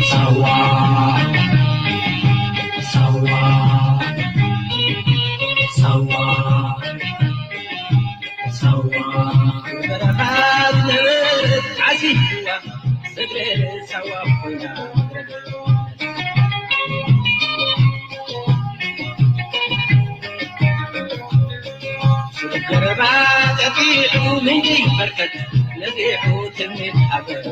ሳዋ፣ ሳዋ፣ ሳዋ፣ ሳዋ፣ በረኻ ዝነበረት ዓሲዋ፣ ስግረ ሳዋ ኮይና። ገረባ ጠፊሑ ምንጪ በርከት ነዚሑ ትምኒት ሃገር።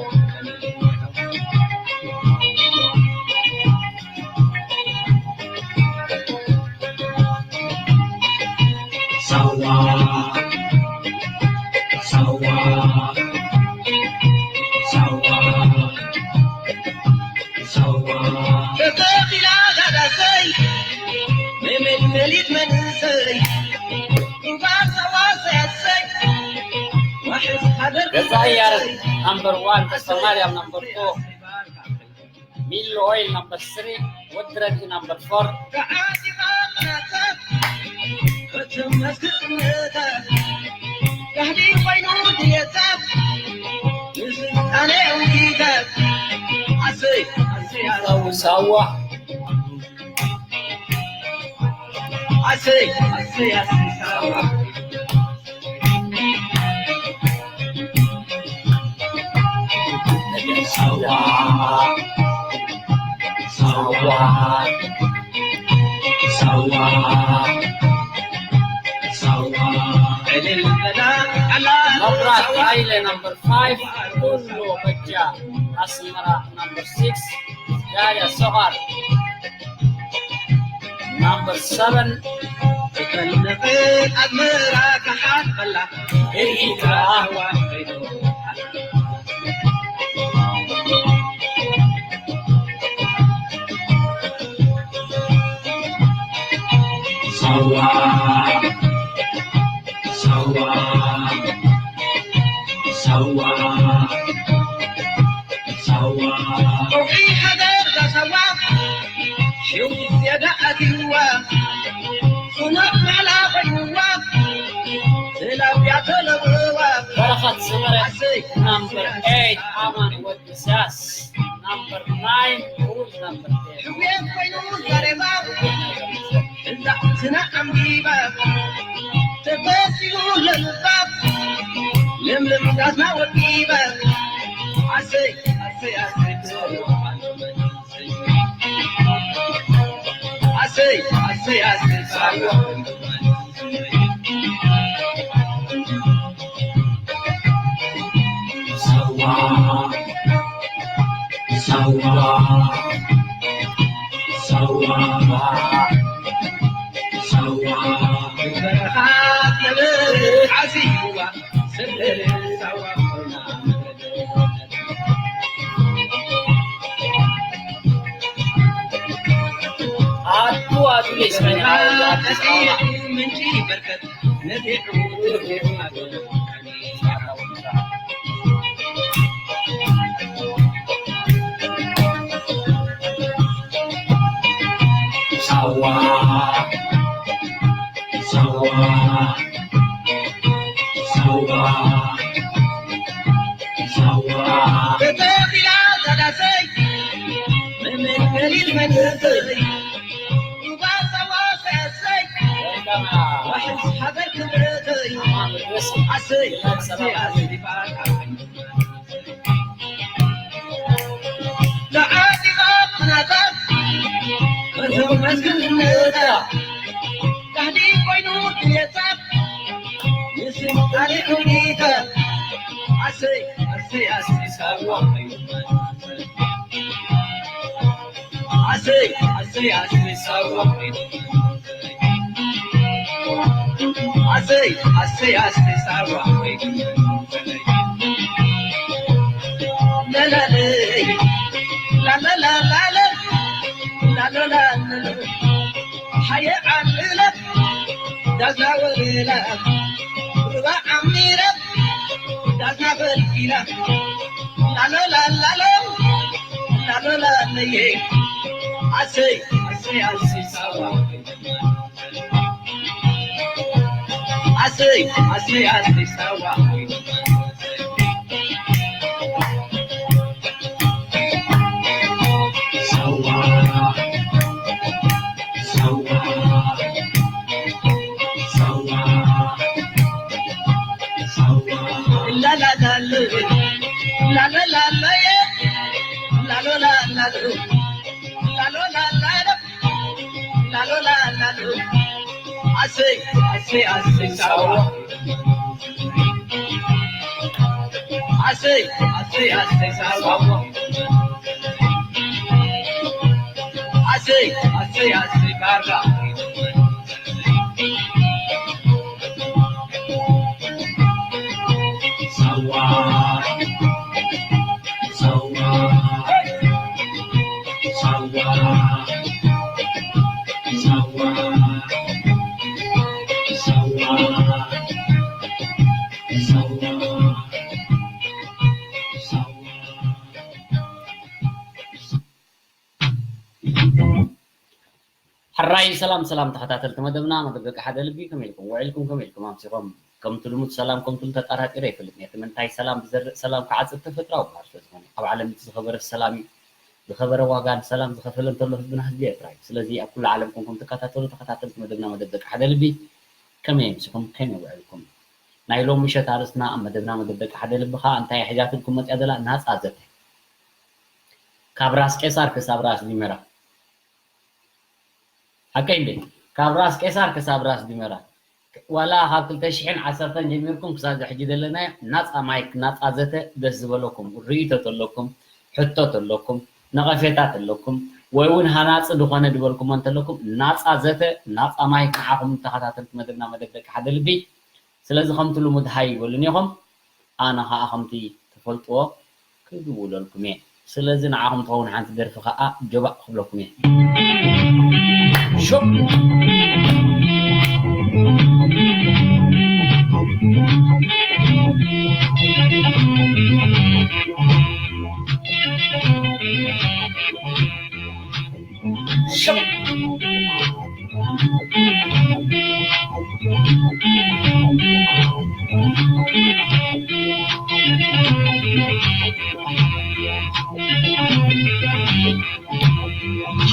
ሳዋ፣ ሳዋ፣ ሳዋ፣ ሳዋ። ተተኺላ ጋዳሰይ፣ መመልመሊት መንእሰይ፣ ሩባ ሳዋ ሰያሰይ፣ ዋሕስ ሃገር ገዛኢ ያረድ ናምበር ዋን፣ ተስፋማርያም ናምበር ፎር፣ ሚሎ ኦይል ናምበር ስሪ፣ ወዲ ረድኢ ናምበር ፎር። ሳዋ፣ ኣሰይ፣ ኣሰይ፣ ኣሰይ፣ ሳዋ። ሳዋ፣ ሳዋ፣ ሳዋ፣ ሳዋ። ዕልል በላ፣ ኣላ፣ መብራት ሳዋ። ሃይለ ናምበር ፋይቭ፣ ኩሉ በጃ ኣስመራ ናምበር ሲክስ፣ ዳርያ ሶቓር ናምበር ሰቨን። ትፈልጥ ኣስመራ ክሓልፈላ ኤሪትራ። ሳዋ፣ ሳዋ፣ ሳዋ፣ ሳዋ። እውሒ ሃገር ዛሳዋ ሽው ዝያዳ ኣትይዋ፣ ጽኑዕ ማዕላ ኮይንዋ፣ ተላብያ ተለብዋ። በረኸት ሰመረ ኣሰይ። ናምበር ኤይት፣ ኣማን ወዲ ኢሳያስ ናምበር ናይን፣ ሩዝ ናምበር ቴን። ሕውየት ኮይኑ ዘረባ፣ እንዳ ስና ኣንቢባ፣ ተበሲሉ ለልባ፣ ለምለም ዳስና ወዲባ። ኣሰይ፣ ኣሰይ፣ ኣሰይ። ኣሰይ፣ ኣሰይ፣ ኣሰይ፣ ሳዋ። ሳዋ፣ ሳዋ፣ ሳዋ፣ ሳዋ። በረኻ ነበረ ዓሲዋ። ኣቱ ኣቱ የስመኛ። ሳዋ፣ ሳዋ፣ ሳዋ፣ ሳዋ። ተተኺላ ዛዳሰይ፣ መመልመሊት መንእሰይ፣ ሩባ ሳዋ ሰሰይ፣ ዋሕስ ሃገር ክብረተይ። ኣሰይ፣ ኣሰይ፣ ኣሰይ፣ ኣሰይ። ተዓጢቓ ኩናታ፣ እቶም መስክርነታ፣ ካህዲ ኮይኑ ድሌታ፣ ንስልጣነ ሑሊታ። ኣሰይ፣ ኣሰይ፣ ኣሰይ፣ ሳዋ። ኣሰይ፣ ኣሰይ፣ ኣሰይ፣ ሳዋ። ኣሰይ፣ ኣሰይ፣ ኣሰይ፣ ሳዋ። ላላለይ፣ ላላላላለ፣ ላላላለ። ሓየ ዓምለ፣ ዳዝና ወረላ፣ ሩባ ዓሚረ፣ ዳዝና ፈልፊላ። ላሎ ላላሎ፣ ላሎ ላለየ። ኣሰይ፣ ኣሰይ፣ ኣሰይ፣ ሳዋ። ኣሰይ ኣሰይ ኣሰይ ሳዋ ሳዋ ሳዋ ሳዋ ሳዋ ላላላለ ላላላለ ላሎላላለ ላሎላላለ ላሎላላለ ኣሰይ ኣሰይ ኣሰይ ሳዋ ኣሰይ ኣሰይ ኣሰይ ሳዋ ኣሰይ ኣሰይ ኣሰይ ባራ ሳዋ ሳዋ ሳዋ ሳዋ ሳዋ ሳዋ ሕራይ ሰላም ሰላም ተኸታተልቲ መደብና መደብ ደቂ ሓደ ልቢ ከመይ ኢልኩም ውዒልኩም ከመይ ኢልኩም ኣምሲኹም ከምቲ ልሙድ ሰላም ከምትሉ ተጣራጢረ ይፈልጥ ነቲ ምንታይ ሰላም ብዘርእ ሰላም ክዓጽድ ተፈጥራዊ ባህሪ ስለዝኾነ ኣብ ዓለም እቲ ዝኸበረ ሰላም እዩ ዝኸበረ ዋጋ ንሰላም ዝኸፈለ እንተሎ ህዝብና ህዝቢ ኤርትራ እዩ ስለዚ ኣብ ኩሉ ዓለም ኮንኩም ትከታተሉ ተኸታተልቲ መደብና መደብ ደቂ ሓደ ልቢ ከመይ ኣምሲኹም ከመይ ውዒልኩም ናይ ሎም ምሸት ኣርእስትና ኣብ መደብና መደብ ደቂ ሓደ ልቢ ኸኣ እንታይ ሒዛትልኩም መጽያ ዘላ ናጻ ዘተ ካብ ራስ ቄሳር ክሳብ ራስ ዲመራ ሓቀይ እንዴ ካብ ራስ ቄሳር ክሳብ ራስ ዲመራ ዋላ ካብ ክልተ ሽሕን ዓሰርተን ጀሚርኩም ክሳብ ሕጂ ዘለናዮ ናፃ ማይክ ናፃ ዘተ ደስ ዝበለኩም ርእይቶ ተለኩም ሕቶ ተለኩም ነቐፌታ ተለኩም ወይ እውን ሃናፂ ዝኾነ ዝበልኩሞ እንተለኩም ናፃ ዘተ ናፃ ማይክ ንዓኹም ተኸታተልቲ መደብና መደብ ደቂ ሓደ ልቢ ስለዚ ከምቲ ልሙድ ሃይ ይበሉኒ ኢኹም ኣነ ኸዓ ከምቲ ትፈልጥዎ ክድውለልኩም እየ ስለዚ ንዓኹም ትኸውን ሓንቲ ደርፊ ኸዓ ጆባእ ክብለኩም እየ ሹቅ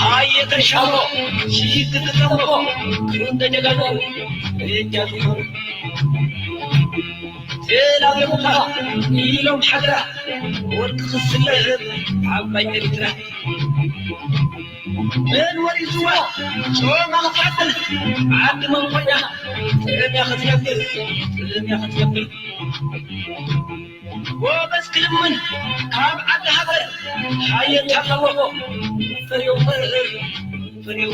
ኣይተሻሞ ሽግግተሞ ክንደ ጀጋኑ እጃ ዝኾኑ ተላቢቑኻ ኢሎም ሓደራ ወርቂ ክስለብ ዓባይ ኤርትራ መን ወሪስዋ ጮማ ክትሓብል ዓዲ መን ኮይና ጥዕምያ ክትነብር ጥዕምያ ክትነብር ጎበዝ ክልምን ካብ ዓዲ ሃገር ሓየት ኣለዎ ፍሬው ፍሬው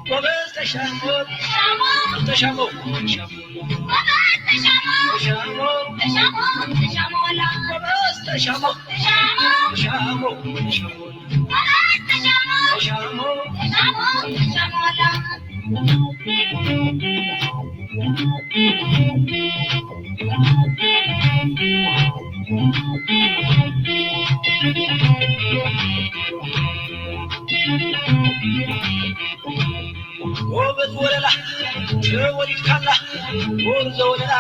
ጎበዝ ተሻሞ ተሻሞ ተሻሞ ጎበዝ ተሻሞ ተሻሞ ተሻሞ ጎበዝ ወለላ ተወሊድካላ ጎበዝ ወለላ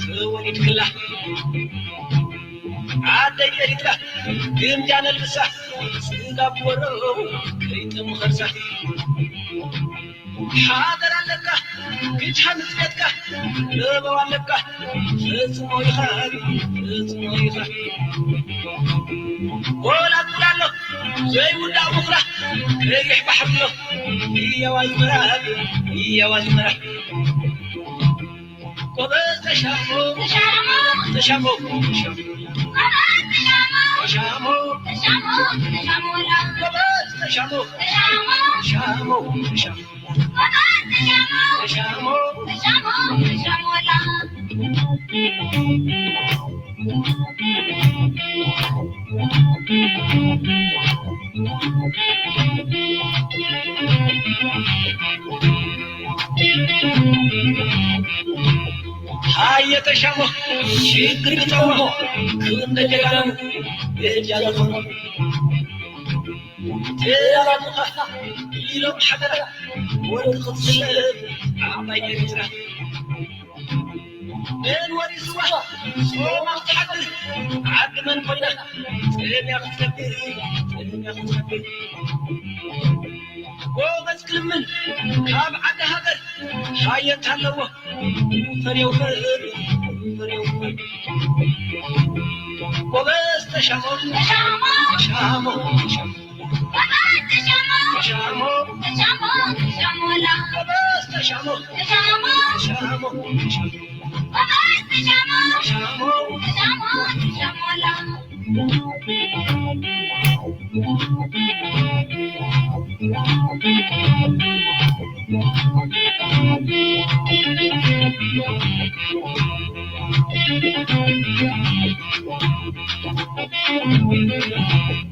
ተወሊድክላ ዓደይ ኤሪትራ ግምጃ ነልብሳ ስጋብ ወረው ከይጥም ኸርሳ ሓደር ኣለካ ግድሓ ንፅነትካ ለበው ኣለካ ፈፅሞ ኢኻ ፈፅሞ ኢኻ ወላ ጉድ ኣሎ ዘይውዳእ ምኽራ ቀይሕ ባሕሪ ኣሎ እያዋ ዝመራ እያዋ ዝመራ ጎበዝ ተሻሞ ተሻሞ ተሻሞ ተሻሞ ተሻሞ ተሻሞ ተሻሞ ጎበዝ ተሻሞ ተሻሞ ተሻሞ ተሻሞ ተሻሞ ተሻሞ ተሻሞ ሃየ ተሻሞ ሽግር ግጠሞ ክንደ ጀጋኑ እጃ ዝኾኑ ተላቢቑኻ ኢሎም ሓደራ ወርቂ ክትስለብ ዓባይ ኤርትራ መን ወሪስዋ ጾማ ክትሓድር ዓዲ መን ኮይና ጸምያ ክትነብር ጸምያ ክትነብር ጎበዝ ክልምን ካብ ዓዲ ሃገር ሓየት ኣለዎ ፈሬው ፈሬው ጎበዝ ተሻሞ ተሻሞ ተሻሞ ተሻሞ ተሻሞ ተሻሞ ተሻሞ ተሻሞ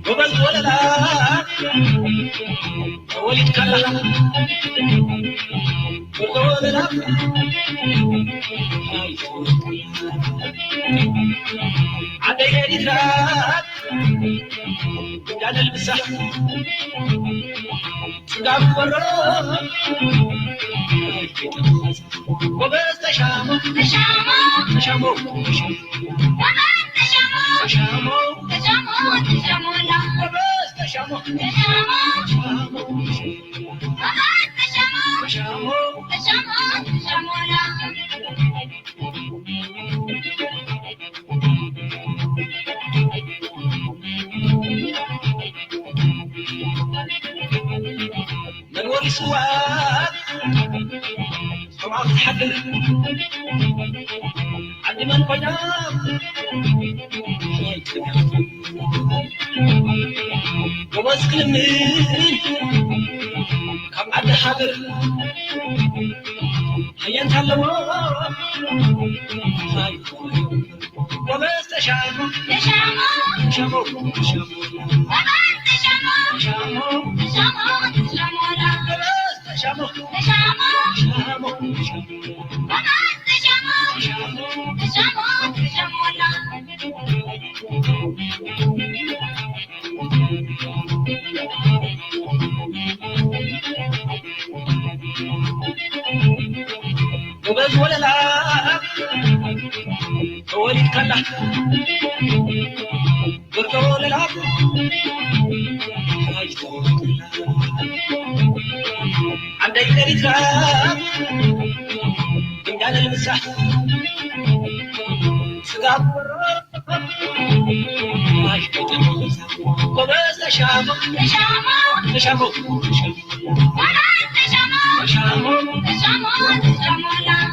ጎበዝ ወለላ ተወሊድካ ኣለኻ ጎበዝ ወለላ ዓደይ ኤሪትራ እንዳነልብሳ ስጋብ በሮ ጎበዝ ተሻሞ ተሻሞ ተሻሞ ተሻሞ ተሻሞ ተሻሞ ተሻሞ ጎበዝ ተሻሞ ተሻሞ ተሻሞ መንወሪ ስዋ ሰብዓ ክትሓድር ዓዲ መን ኮይና ጎበዝ ክልምን ካብ ዓዲ ሃገር ሃየንታ ኣለዎ ጎበዝ ተሻሞ ተሻሞ ተሻሞ ተሻሞ ጎበዝ ተሻሞ ተሻሞ ተሻሞ ተሻሞ ጎበዝ ተሻሞ ተሻሞ ተሻሞ ተሻሞ ጎበዝ ተሻሞ ተሻሞ ተሻሞ ተሻሞ ጎበዝ ወለላ ተወሊድካላ ብርቶ ወለላ ኣይተወልድላ ዓደይ ኤሪትራ እንዳለ ልብሳ ስጋብ ጎበዝ ተሻሞ ተሻሞ ተሻሞ ተሻሞ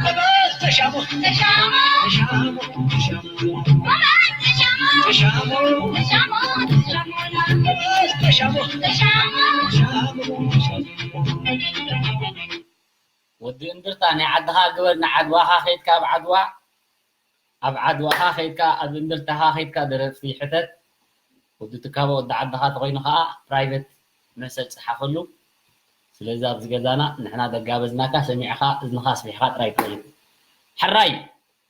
ጎበዝ ተሻሞ ተሻሞ ተሻሞ ወዲ እንድርታ ናይ ዓድኻ ግበር ንዓድዋኻ ከይድካ ኣብ ዓድዋ ኣብ ዓድዋኻ ከይድካ ኣብ እንድርታኻ ከይድካ ደረፍቲ ሕተት ወዲ ትካቦ ወዲ ዓድኻ ተኾይኑ ኸዓ ፕራይቨት መሰጅ ጸሓፈሉ። ስለዚ ኣብዚ ገዛና ንሕና ደጋበዝናካ ሰሚዕኻ እዝንኻ ኣስፊሕኻ ጥራይ ትኸይድ። ሕራይ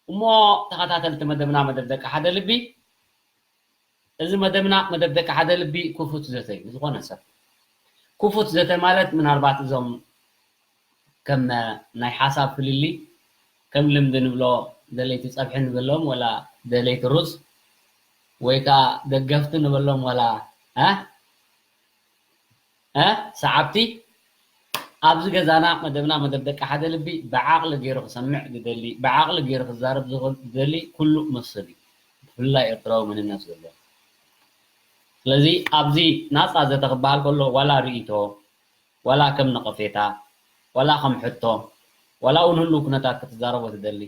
እሞ ተኸታተልቲ መደብና መደብ ደቂ ሓደ ልቢ እዚ መደብና መደብ ደቂ ሓደ ልቢ ክፉት ዘተ እዩ። ዝኾነ ሰብ ክፉት ዘተ ማለት ምናልባት እዞም ከም ናይ ሓሳብ ፍልልይ ከም ልምዲ ንብሎ ደለይቲ ጸብሒ ንበሎም ወላ ደለይቲ ሩዝ ወይ ከዓ ደገፍቲ ንበሎም ወላ እ እ ሰዓብቲ ኣብዚ ገዛና መደብና መደብ ደቂ ሓደ ልቢ ብዓቕሊ ገይሩ ክሰምዕ ዝደሊ ብዓቕሊ ገይሩ ክዛረብ ዝኽእል ዝደሊ ኩሉ መሰል እዩ ብፍላይ ኤርትራዊ መንነት ዘለዎ ስለዚ ኣብዚ ናፃ ዘተ ክበሃል ከሎ ዋላ ርእይቶ ዋላ ከም ነቐፌታ ዋላ ከም ሕቶ ዋላ እውን ህሉው ኩነታት ክትዛረቦ ትደሊ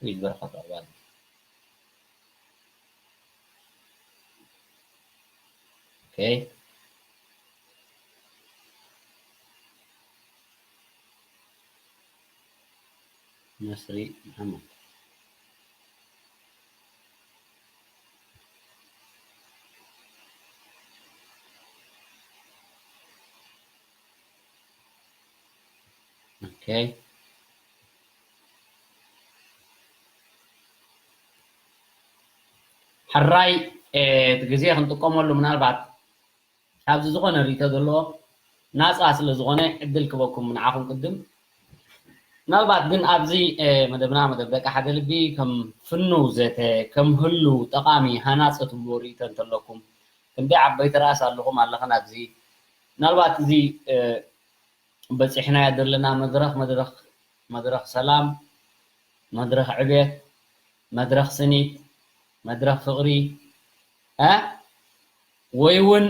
ይግበርካ ተቕባል okay መስሪ መሓመድ okay ሕራይ እቲ ግዜ ክንጥቀመሉ ምናልባት ካብዚ ዝኾነ ርእቶ ዘለዎ ናፃ ስለ ዝኾነ ዕድል ክበኩም ንዓኹም ቅድም ምናልባት ግን ኣብዚ መደብና መደብ ደቂ ሓደ ልቢ ከም ፍኑው ዘተ ከም ህሉ ጠቓሚ ሃናፂ ትብልዎ ርእይቶ እንተለኩም፣ ክንደይ ዓበይቲ ራእሲ ኣለኹም ኣለኽን ኣብዚ። ምናልባት እዚ በፂሕናዮ ዘለና መድረኽ መድረኽ መድረኽ ሰላም፣ መድረኽ ዕቤት፣ መድረኽ ስኒት፣ መድረኽ ፍቕሪ፣ እ፣ ወይ እውን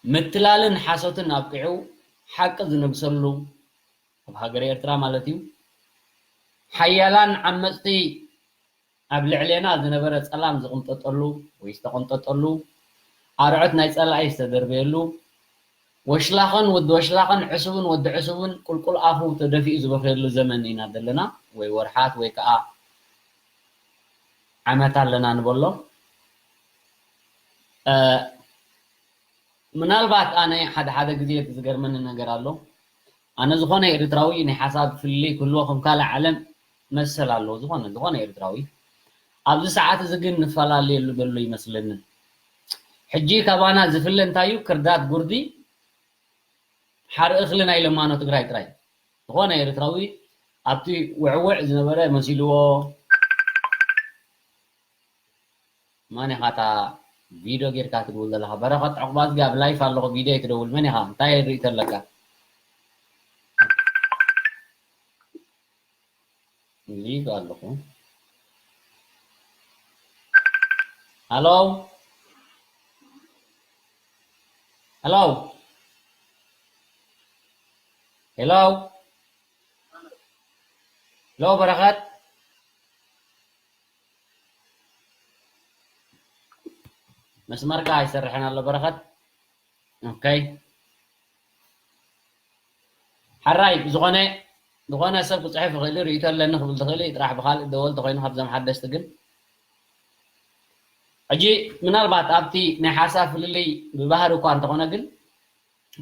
ምትላልን ሓሶትን ኣብቂዑ ሓቂ ዝነግሰሉ፣ ኣብ ሃገረ ኤርትራ ማለት እዩ፣ ሓያላን ዓመፅቲ ኣብ ልዕሌና ዝነበረ ጸላም ዝቕንጠጠሉ ወይ ዝተቐንጠጠሉ፣ ኣርዑት ናይ ጸላኢ ዝተደርበየሉ፣ ወሽላኽን ወዲ ወሽላኽን ዕሱብን ወዲ ዕሱብን ቁልቁል ኣፉ ተደፊኡ ዝበኽየሉ ዘመን ኢና ዘለና፣ ወይ ወርሓት ወይ ከኣ ዓመት ኣለና ንበሎ። እ፣ ምናልባት ኣነ ሓደ ሓደ ግዜ እቲ ዝገርመኒ ነገር ኣሎ። ኣነ ዝኾነ ኤርትራዊ ናይ ሓሳብ ፍልልይ ክህልዎ ከም ካልእ ዓለም መሰል ኣለዎ። ዝኾነ፣ ዝኾነ ኤርትራዊ። ኣብዚ ሰዓት እዚ ግን ንፈላለየሉ ዘሎ ይመስለኒ። ሕጂ ካባና ዝፍለ እንታይ እዩ? ክርዳድ ጉርዲ፣ ሓርኢ እኽሊ ናይ ለማኖ ትግራይ ጥራይ። ዝኾነ ኤርትራዊ ኣብቲ ውዕውዕ ዝነበረ መሲልዎ፣ መን ኢኻ እታ ቪድዮ ጌርካ ትድውል ዘለኻ? በረኸት ዑቕባዝጊ ኣብ ላይፍ ኣለኹ ቪድዮ ኣይትደውል። መን ኢኻ? እንታይ ርእይቶ ኣለካ? ሊቭ ኣለኹ። ሃሎ? ሃሎ? ሄሎ? ሄሎ በረኸት? መስመርካ ኣይሰርሕን ኣሎ በረኸት። ኦኬ። ሓራይ ዝኾነ ዝኾነ ሰብ ክፅሕፍ ይኽእል እዩ፣ ርእይቶ ኣለኒ ክብል ትኽእል እዩ። ጥራሕ ብኻልእ ደወል ተኾይኑ ካብዞም ሓደስቲ ግን። ሕጂ ምናልባት ኣብቲ ናይ ሓሳብ ፍልልይ ብባህሪ እኳ እንተኾነ ግን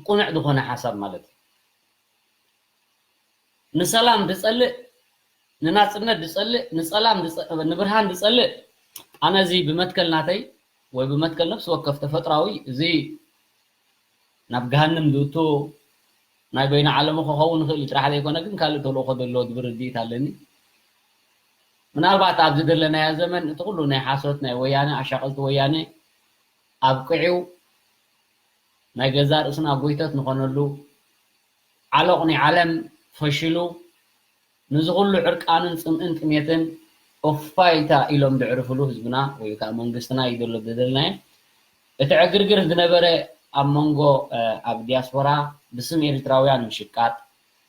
ቅኑዕ ዝኾነ ሓሳብ ማለት እዩ። ንሰላም ዝጸልእ፣ ንናጽነት ዝጸልእ፣ ንጸላም ዝጸ-፣ ንብርሃን ዝጸልእ፣ ኣነ እዚ ብመትከል ናተይ ወይ ብመትከል ነፍሲ ወከፍ ተፈጥራዊ እዚ ናብ ገሃንም ዝእቱ ናይ በይነ ዓለሙ ክኸውን ይኽእል እዩ ጥራሕ ዘይኮነ ግን ካልእ ተልእኾ ዘለዎ ዝብል ርድኢት ኣለኒ። ምናልባት ኣብዚ ዘለናዮ ዘመን እቲ ኩሉ ናይ ሓሶት ናይ ወያነ ኣሻቐልቲ ወያነ ኣብቂዑ ናይ ገዛ ርእስና ጎይቶት ንኾነሉ ዓሎቕ ናይ ዓለም ፈሽሉ፣ ነዚ ኩሉ ዕርቃንን ጽምእን ጥሜትን ኦፋይታ ኢሎም ዘዕርፍሉ ህዝብና ወይ ከኣ መንግስትና እዩ ዘሎ ዝደለናዮ። እቲ ዕግርግር ዝነበረ ኣብ መንጎ፣ እ፣ ኣብ ዲያስፖራ ብስም ኤርትራውያን ምሽቃጥ፣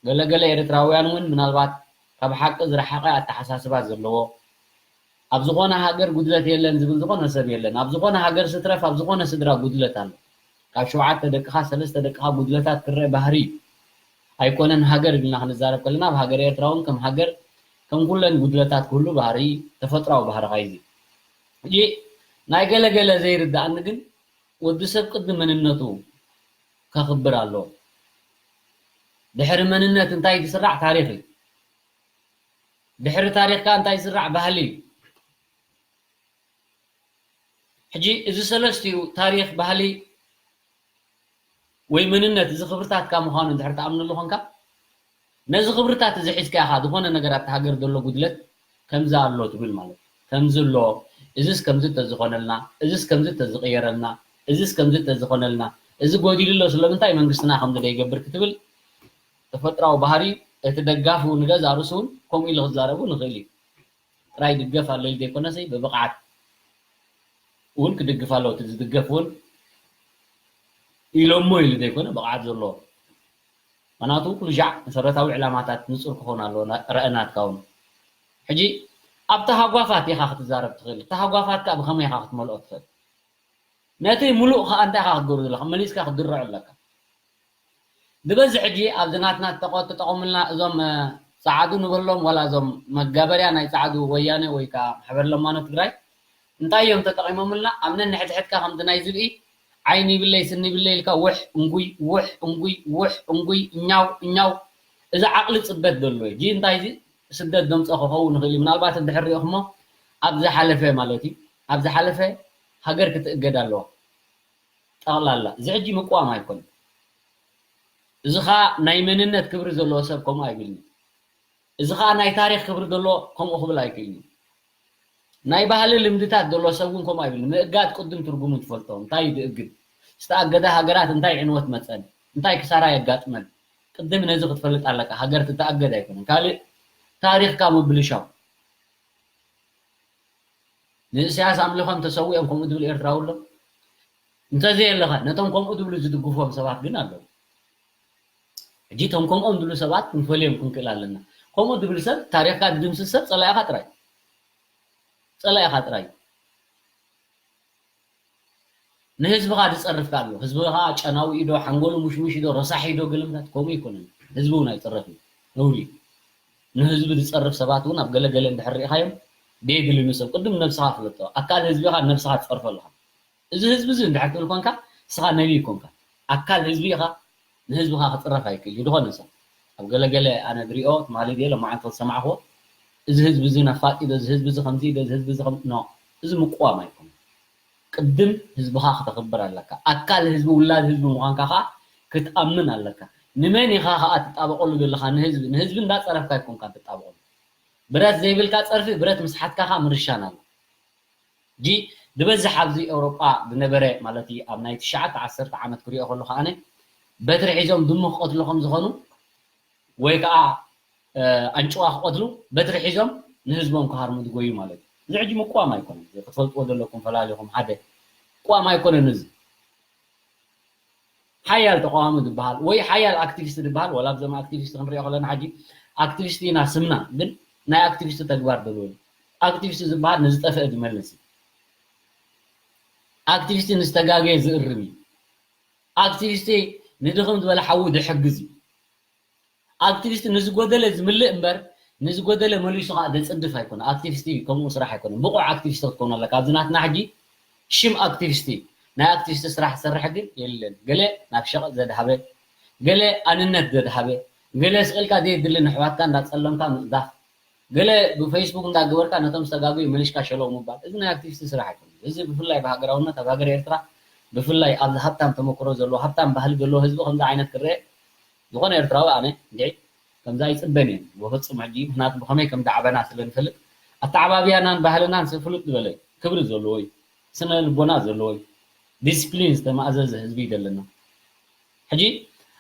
ገለገለ ኤርትራውያን እውን ምናልባት ካብ ሓቂ ዝረሓቐ ኣተሓሳስባ ዘለዎ፣ ኣብ ዝኾነ ሃገር ጉድለት የለን ዝብል ዝኾነ ሰብ የለን። ኣብ ዝኾነ ሃገር ስትረፍ ኣብ ዝኾነ ስድራ ጉድለት ኣሎ። ካብ ሸውዓተ ደቅኻ ሰለስተ ደቅኻ ጉድለታት ክረአ ባህሪ እዩ። ኣይኮነን ሃገር ኢልና ክንዛረብ ከለና ኣብ ሃገር ኤርትራ እውን ከም ሃገር ከም ኩለን ጉድለታት ክህሉ ባህሪ ተፈጥራዊ ባህሪ ኻይዚ። ሕጂ ናይ ገለገለ ዘይርድኣኒ ግን ወዲ ሰብ ቅድሚ መንነቱ ከኽብር ኣለዎ። ድሕሪ መንነት እንታይ ዝስራዕ ታሪኽ እዩ። ድሕሪ ታሪኽ ከኣ እንታይ ዝስራዕ ባህሊ እዩ። ሕጂ እዚ ሰለስቲኡ ታሪኽ፣ ባህሊ ወይ መንነት እዚ ክብርታትካ ምዃኑ እንድሕር ትኣምነሉ ኾንካ ነዚ ክብርታት እዚ ሒዝካ ኢኻ ዝኾነ ነገር ኣብቲ ሃገር ዘሎ ጉድለት ከምዚ ኣሎ ትብል ማለት እዩ። ከምዚ ኣሎ፣ እዝስ ከምዚ እንተዝኾነልና፣ እዝስ ከምዚ እንተዝቕየረልና፣ እዝስ ከምዚ እንተዝኾነልና፣ እዚ ጎዲሉ ኣሎ ስለምንታይ መንግስትና ከምዚ ደይገብር ክትብል ተፈጥራዊ ባህሪ እቲ ደጋፊ እውን ንገዛ ርእሱ እውን ከምኡ ኢሉ ክዛረቡ ንኽእል እዩ። ጥራይ ድገፍ ኣሎ ኢሉ ዘይኮነሰይ ብብቕዓት እውን ክድግፍ ኣለዎ። እቲ ዝድገፍ እውን ኢሎሞ ኢሉ ዘይኮነ ብቕዓት ዘለዎ። ምኽንያቱ ኩሉ ሻዕ መሰረታዊ ዕላማታት ንጹር ክኾን ኣለዎ። ና-፣ ረእናትካ እውን ሕጂ ኣብ ተሃጓፋት ኢኻ ክትዛረብ ትኽእል። ተሃጓፋት ከኣ ብኸመይ ኢኻ ክትመልኦ ትኽእል? ነቲ ሙሉእ ከኣ እንታይ ኢኻ ክትገብሮ ዘለኻ? መሊስካ ክትድርዖ ኣለካ። ዝበዝሕ ሕጂ ኣብዚ ናትና ተጠቐ-፣ ተጠቐሙልና እዞም፣ እ፣ ጸዓዱ ንበሎም ዋላ እዞም መጋበርያ ናይ ጸዓዱ ወያነ ወይ ከኣ ማሕበር ለማኖ ትግራይ እንታይ እዮም ተጠቒሞምልና? ኣብ ነንሕድሕድካ ከምቲ ናይ ዝብኢ ዓይኒ ይብለይ ስኒ ይብለይ ኢልካ ውሕ እንጉይ፣ ውሕ እንጉይ፣ ውሕ እንጉይ፣ እኛው፣ እኛው። እዚ ዓቕሊ ጽበት ዘሎ እዩ። እዚ እንታይ እዚ ስደት ዘምጾ ክኸውን ይኽእል እዩ። ምናልባት እንድሕር ሪእኹሞ ኣብ ዝሓለፈ ማለት እዩ። ኣብ ዝሓለፈ ሃገር ክትእገድ ኣለዋ። ጠቕላላ። እዚ ሕጂ ምቅዋም ኣይኮነን። እዚ ኸኣ ናይ መንነት ክብሪ ዘለዎ ሰብ ከምኡ ኣይብልን። እዚ ከዓ ናይ ታሪኽ ክብሪ ዘሎ ከምኡ ክብል ኣይክእልን እዩ። ናይ ባህሊ ልምድታት ዘሎ ሰብ እውን ከምኡ ኣይብል። ምእጋድ ቅድም ትርጉሙ ትፈልጦ። እንታይ እዩ ዝእግድ? ዝተኣገደ ሃገራት እንታይ ዕንወት መፀን? እንታይ ክሳራ የጋጥመን? ቅድም ነዚ ክትፈልጥ ኣለካ። ሃገር ትተኣገድ ኣይኮነን። ካልእ ታሪኽካ ምብልሻው። ንእስያስ ኣምሊኾም ተሰዊኦም ከምኡ ዝብል ኤርትራዊ ኣሎ? እንተዘየለኸ ነቶም ከምኡ ዝብሉ ዝድግፎም ሰባት ግን ኣለዉ። ሕጂ እቶም ከምኦም ዝብሉ ሰባት ክንፈልዮም ክንክእል ኣለና። ከምኡ ዝብል ሰብ ታሪኽካ ዝድምስስ ሰብ ጸላኢኻ ጥራይ። ጸላኢኻ ጥራይ። ንህዝብኻ ዝጸርፍ ኣሎ። ህዝብኻ ጨናዊ ኢዶ፣ ሓንጎሉ ሙሽሙሽ ኢዶ፣ ረሳሕ ኢዶ፣ ገለምታት ከምኡ ይኮነን። ህዝቢ እውን ኣይጸረፍን። ነውሪ። ንህዝቢ ዝጸርፍ ሰባት እውን ኣብ ገለ ገለ እንድሕር ርኢኻዮም፣ ደየድሊ ንሰብ ቅድም ነብስኻ ፍለጦ። ኣካል ህዝቢ ኢኻ፣ ነብስኻ ትጸርፎ ኣለኻ። እዚ ህዝቢ እዚ እንድሕር ትብል ኮንካ፣ ንስኻ ነቢይ ኮንካ። ኣካል ህዝቢ ኢኻ፣ ንህዝብኻ ክጽረፍ ኣይክእል እዩ ዝኾነ ሰብ። ኣብ ገለ ገለ ኣነ ዝሪኦ ትማሊ ድየ ሎማዓንቲ ዝሰማዕኽዎ፣ እዚ ህዝቢ እዚ ነፋጥ እዩ፣ እዚ ህዝቢ እዚ ከምዚ እዩ፣ እዚ ህዝቢ እዚ ከም-፣ ኖ፣ እዚ ምቅዋም ኣይኮነን። ቅድም ህዝብኻ ክተኽብር ኣለካ። ኣካል ህዝቢ፣ ውላድ ህዝቢ ምዃንካ ኸዓ ክትኣምን ኣለካ። ንመን ኢኻ ኸዓ ትጣበቐሉ ዘለኻ? ንህዝቢ። ንህዝቢ እንዳጸረፍካ ኣይኮንካን ትጣበቐሉ። ብረት ዘይብልካ ጸርፊ፣ ብረት ምስ ሓዝካ ኸዓ ምርሻን ኣሎ። ሕጂ ዝበዝሕ ኣብዚ ኤውሮጳ ዝነበረ፣ ማለት እዩ፣ ኣብ ናይ ትሽዓተ ዓሰርተ ዓመት ክሪኦ ከለኹ ኣነ፣ በትሪ ሒዞም ድሙ ክቐትሉ ከም ዝኾኑ ወይ ከዓ፣ እ፣ ኣንጭዋ ክቐትሉ በትሪ ሒዞም ንህዝቦም ክሃርሙ ዝጎዩ ማለት እዩ። እዚ ሕጂ ምቅዋም ኣይኮነን። እዚ ክትፈልጥዎ ዘለኩም ፈላሊኹም ሓደ ምቅዋም ኣይኮነን እዚ። ሓያል ተቃዋሚ ዝበሃል ወይ ሓያል ኣክቲቪስት ዝበሃል፣ ዋላ ኣብዞም ኣክቲቪስት ክንሪኦ ከለና ሕጂ ኣክቲቪስት ኢና ስምና፣ ግን ናይ ኣክቲቪስት ተግባር ዘለዎ እዩ። ኣክቲቪስት ዝበሃል ንዝጠፍአ ዝመልስ እዩ። ኣክቲቪስት ንዝተጋገየ ዝእርም እዩ። ኣክቲቪስት ንድኽም ዝበለ ሓዊ ዝሕግዝ እዩ። ኣክቲቪስት ንዝጎደለ ዝምልእ እምበር፣ ንዝጎደለ መሊሱ ከዓ ዘጽድፍ ኣይኮነ። ኣክቲቪስት ከምኡ ስራሕ ኣይኮነ። ብቑዕ ኣክቲቪስት ክትኮኑ ኣለካ። ኣብዚ ናትና ሕጂ ሽም ኣክቲቪስት፣ ናይ ኣክቲቪስት ስራሕ ዝሰርሕ ግን የለን። ገለ ናብ ሸቐጥ ዘድሃበ፣ ገለ ኣንነት ዘድሃበ፣ ገለ ስቕ ኢልካ ዘየድሊ ንሕዋትካ እንዳጸለምካ ምጽዳፍ፣ ገለ ብፌስቡክ እንዳገበርካ ነቶም ዝተጋገዩ መሊስካ ሸለው ምባል፣ እዚ ናይ ኣክቲቪስት ስራሕ ኣይኮነን። እዚ ብፍላይ ብሃገራውነት ኣብ ሃገር ኤርትራ፣ ብፍላይ ኣብዚ ሃብታም ተመክሮ ዘለዎ፣ ሃብታም ባህሊ ዘለዎ ህዝቢ ከምዚ ዓይነት ክረአ ዝኾነ ኤርትራዊ ኣነ እንድዒ ከምዚ ኣይጽበን እየ። ብፍጹም ሕጂ፣ ምኽንያቱ ብኸመይ ከም ዝዓበና ስለ ንፈልጥ፣ ኣተዓባብያናን ባህልናን ስለ ፍሉጥ ዝበለ፣ ክብሪ ዘለዎ እዩ፣ ስነ ልቦና ዘለዎ እዩ፣ ዲስፕሊን ዝተማእዘዘ ህዝቢ እዩ ዘለና። ሕጂ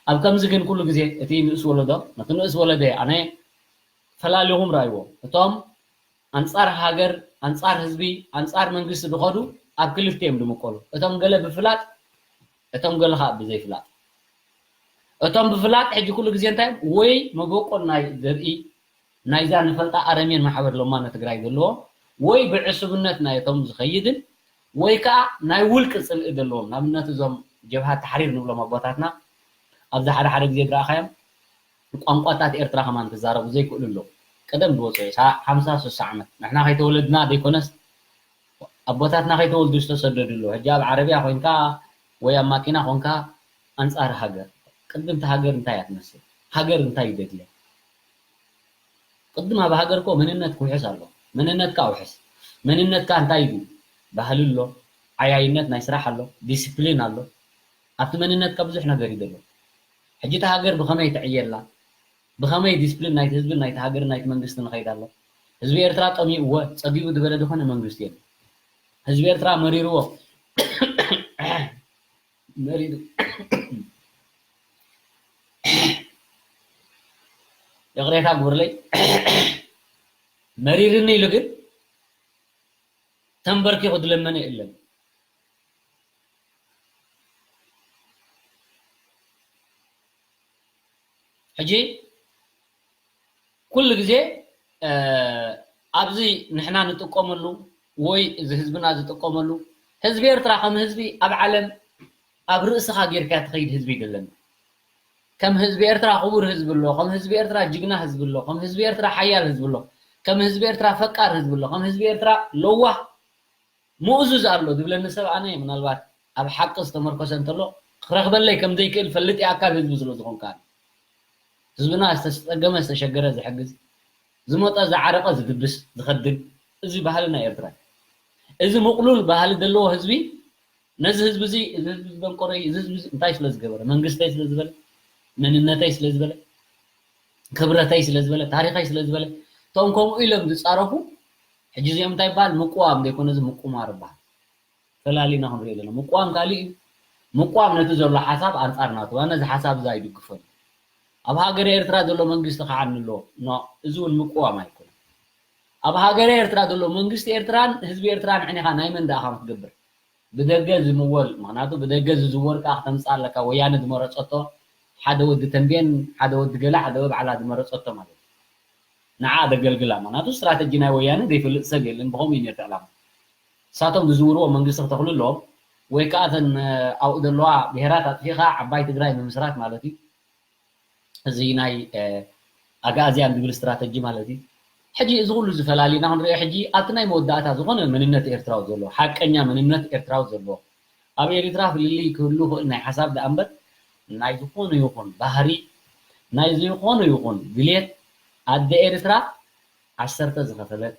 ኣብ ከምዚ ግን ኩሉ ግዜ እቲ ንእስ ወለዶ፣ ነቲ ንእስ ወለደ ኣነ ፈላሊኹም ረኣይዎ። እቶም ኣንጻር ሃገር፣ ኣንጻር ህዝቢ፣ ኣንጻር መንግስቲ ዝኸዱ ኣብ ክልተ እዮም ዝምቀሉ። እቶም ገለ ብፍላጥ፣ እቶም ገለ ኸኣ ብዘይፍላጥ። እቶም ብፍላጥ ሕጂ ኩሉ ግዜ እንታይ እዮም? ወይ መበቆል ናይ ዘርኢ ናይዛ ንፈልጣ ኣረሜን ማሕበር ሎማ ንትግራይ ዘለዎ፣ ወይ ብዕሱብነት ናይቶም ዝኸይድን፣ ወይ ከኣ ናይ ውልቂ ጽልኢ ዘለዎም። ንኣብነት እዞም ጀብሃ ተሕሪር ንብሎም ኣቦታትና ኣብዚ ሓደ ሓደ ግዜ ዝረኣኻዮም ቋንቋታት ኤርትራ ከማን ክዛረቡ ዘይክእሉ ኣለዉ። ቀደም ዝወፁ፣ ሳ-፣ ሓምሳ፣ ስሳ ዓመት። ንሕና ከይተወለድና ዘይኮነስ፣ ኣቦታትና ከይተወልዱ ዝተሰደዱ ኣለዉ። ሕጂ ኣብ ዓረብያ ኮይንካ ወይ ኣብ ማኪና ኮንካ ኣንጻር ሃገር። ቅድምቲ ሃገር እንታይ እያ ትመስል? ሃገር እንታይ እዩ ዘድልያ? ቅድም ኣብ ሃገር እኮ መንነት ክውሕስ ኣሎ። መንነትካ ኣውሕስ። መንነትካ እንታይ እዩ? ባህሊ ኣሎ፣ ዓያይነት ናይ ስራሕ ኣሎ፣ ዲስፕሊን ኣሎ። ኣብቲ መንነትካ ብዙሕ ነገር እዩ ዘሎ። ሕጂ እታ ሃገር ብኸመይ ትዕየ ኣላ? ብኸመይ ዲስፕሊን ናይቲ ህዝብን ናይቲ ሃገርን ናይቲ መንግስትን ይኸይድ ኣሎ? ህዝቢ ኤርትራ ጠሚእዎ፣ ጸጊቡ ዝበለ ዝኾነ መንግስቲ የለን። ህዝቢ ኤርትራ መሪርዎ፣ መሪሩ፣ ይቕሬታ ግብርለይ፣ መሪርኒ ኢሉ ግን ተንበርኪኹ ዝለመነ የለን። ሕጂ ኩሉ ግዜ፣ እ፣ ኣብዚ ንሕና ንጥቀመሉ ወይ እዚ ህዝብና ዝጥቀመሉ፣ ህዝቢ ኤርትራ ከም ህዝቢ ኣብ ዓለም ኣብ ርእስኻ ጌርካ ትኸይድ ህዝቢ ኣይደለን። ከም ህዝቢ ኤርትራ ክቡር ህዝቢ ኣሎ፣ ከም ህዝቢ ኤርትራ ጅግና ህዝቢ ኣሎ፣ ከም ህዝቢ ኤርትራ ሓያል ህዝቢ ኣሎ፣ ከም ህዝቢ ኤርትራ ፈቃር ህዝቢ ኣሎ፣ ከም ህዝቢ ኤርትራ ለዋህ ምኡዙዝ ኣሎ ዝብለኒ ሰብ ኣነ ምናልባት ኣብ ሓቂ ዝተመርኮሰ እንተሎ ክረኽበለይ ከም ዘይክእል ፈልጥ እየ፣ ኣካል ህዝቢ ስለ ዝኾንካ። ህዝብና ዝተጸገመ ዝተሸገረ ዝሕግዝ፣ ዝሞተ ዝዓረቐ ዝድብስ ዝኸድን፣ እዚ ባህልና ኤርትራ እዩ። እዚ ምቕሉል ባህሊ ዘለዎ ህዝቢ ነዚ ህዝቢ እዚ፣ እዚ ህዝቢ እዚ ደንቆሮ እዩ፣ እዚ ህዝቢ እዚ እንታይ ስለ ዝገበረ? መንግስተይ ስለ ዝበለ? መንነተይ ስለ ዝበለ? ክብረተይ ስለ ዝበለ፣ ታሪኸይ ስለ ዝበለ፣ እቶም ከምኡ ኢሎም ዝፃረፉ፣ ሕጂ እዚኦም እንታይ ይበሃል? ምቁዋም ዘይኮነ፣ እዚ ምቁማር ይበሃል። ፈላሊና ክንሪኦ ኣለና። ምቁዋም ካልእ እዩ። ምቁዋም ነቲ ዘሎ ሓሳብ ኣንፃር ናቱ፣ ኣነ እዚ ሓሳብ እዚ ኣይድግፎን። ኣብ ሃገረ ኤርትራ ዘሎ መንግስቲ ክዓኒ ኣለዎ። ኖ፣ እዚ እውን ምቁዋም ኣይኮነን። ኣብ ሃገረ ኤርትራ ዘሎ መንግስቲ ኤርትራን ህዝቢ ኤርትራን ዕኒኻ ናይ መን ደኣ ኢኻ ክትገብር? ብደገ ዝምወል፣ ምኽንያቱ ብደገ ዝዝወር ከኣ ክተምጽእ ኣለካ። ወያነ ዝመረጸቶ ሓደ ወዲ ተንቤን፣ ሓደ ወዲ ገለ፣ ሓደ ወዲ ባዕላ ዝመረጸቶ ማለት እዩ። ንዓ ደገልግላ፣ ምኽንያቱ ስትራተጂ ናይ ወያነ ዘይፈልጥ ሰብ የለን፣ ብኸምኡ እዩ ነቲ ዕላማ። ንሳቶም ዝዝውርዎ መንግስቲ ክተኽሉ ኣለዎም፣ ወይ ከኣ እተን ኣብኡ ዘለዋ ብሄራት ኣጥፊእኻ ዓባይ ትግራይ ምምስራት ማለት እዩ። እዚ ናይ ኣግኣዝያን ዝብል ስትራተጂ ማለት እዩ። ሕጂ እዚ ኩሉ ዝፈላሊና ክንሪኦ፣ ሕጂ ኣብቲ ናይ መወዳእታ ዝኾነ መንነት ኤርትራዊ ዘለዎ፣ ሓቀኛ መንነት ኤርትራዊ ዘለዎ፣ ኣብ ኤርትራ ፍልልይ ክህሉ ይኽእል ናይ ሓሳብ ደኣ እምበር፣ ናይ ዝኾነ ይኹን ባህሪ፣ ናይ ዝኾነ ይኹን ድሌት ኣደ ኤርትራ ዓሰርተ ዝኸፈለት፣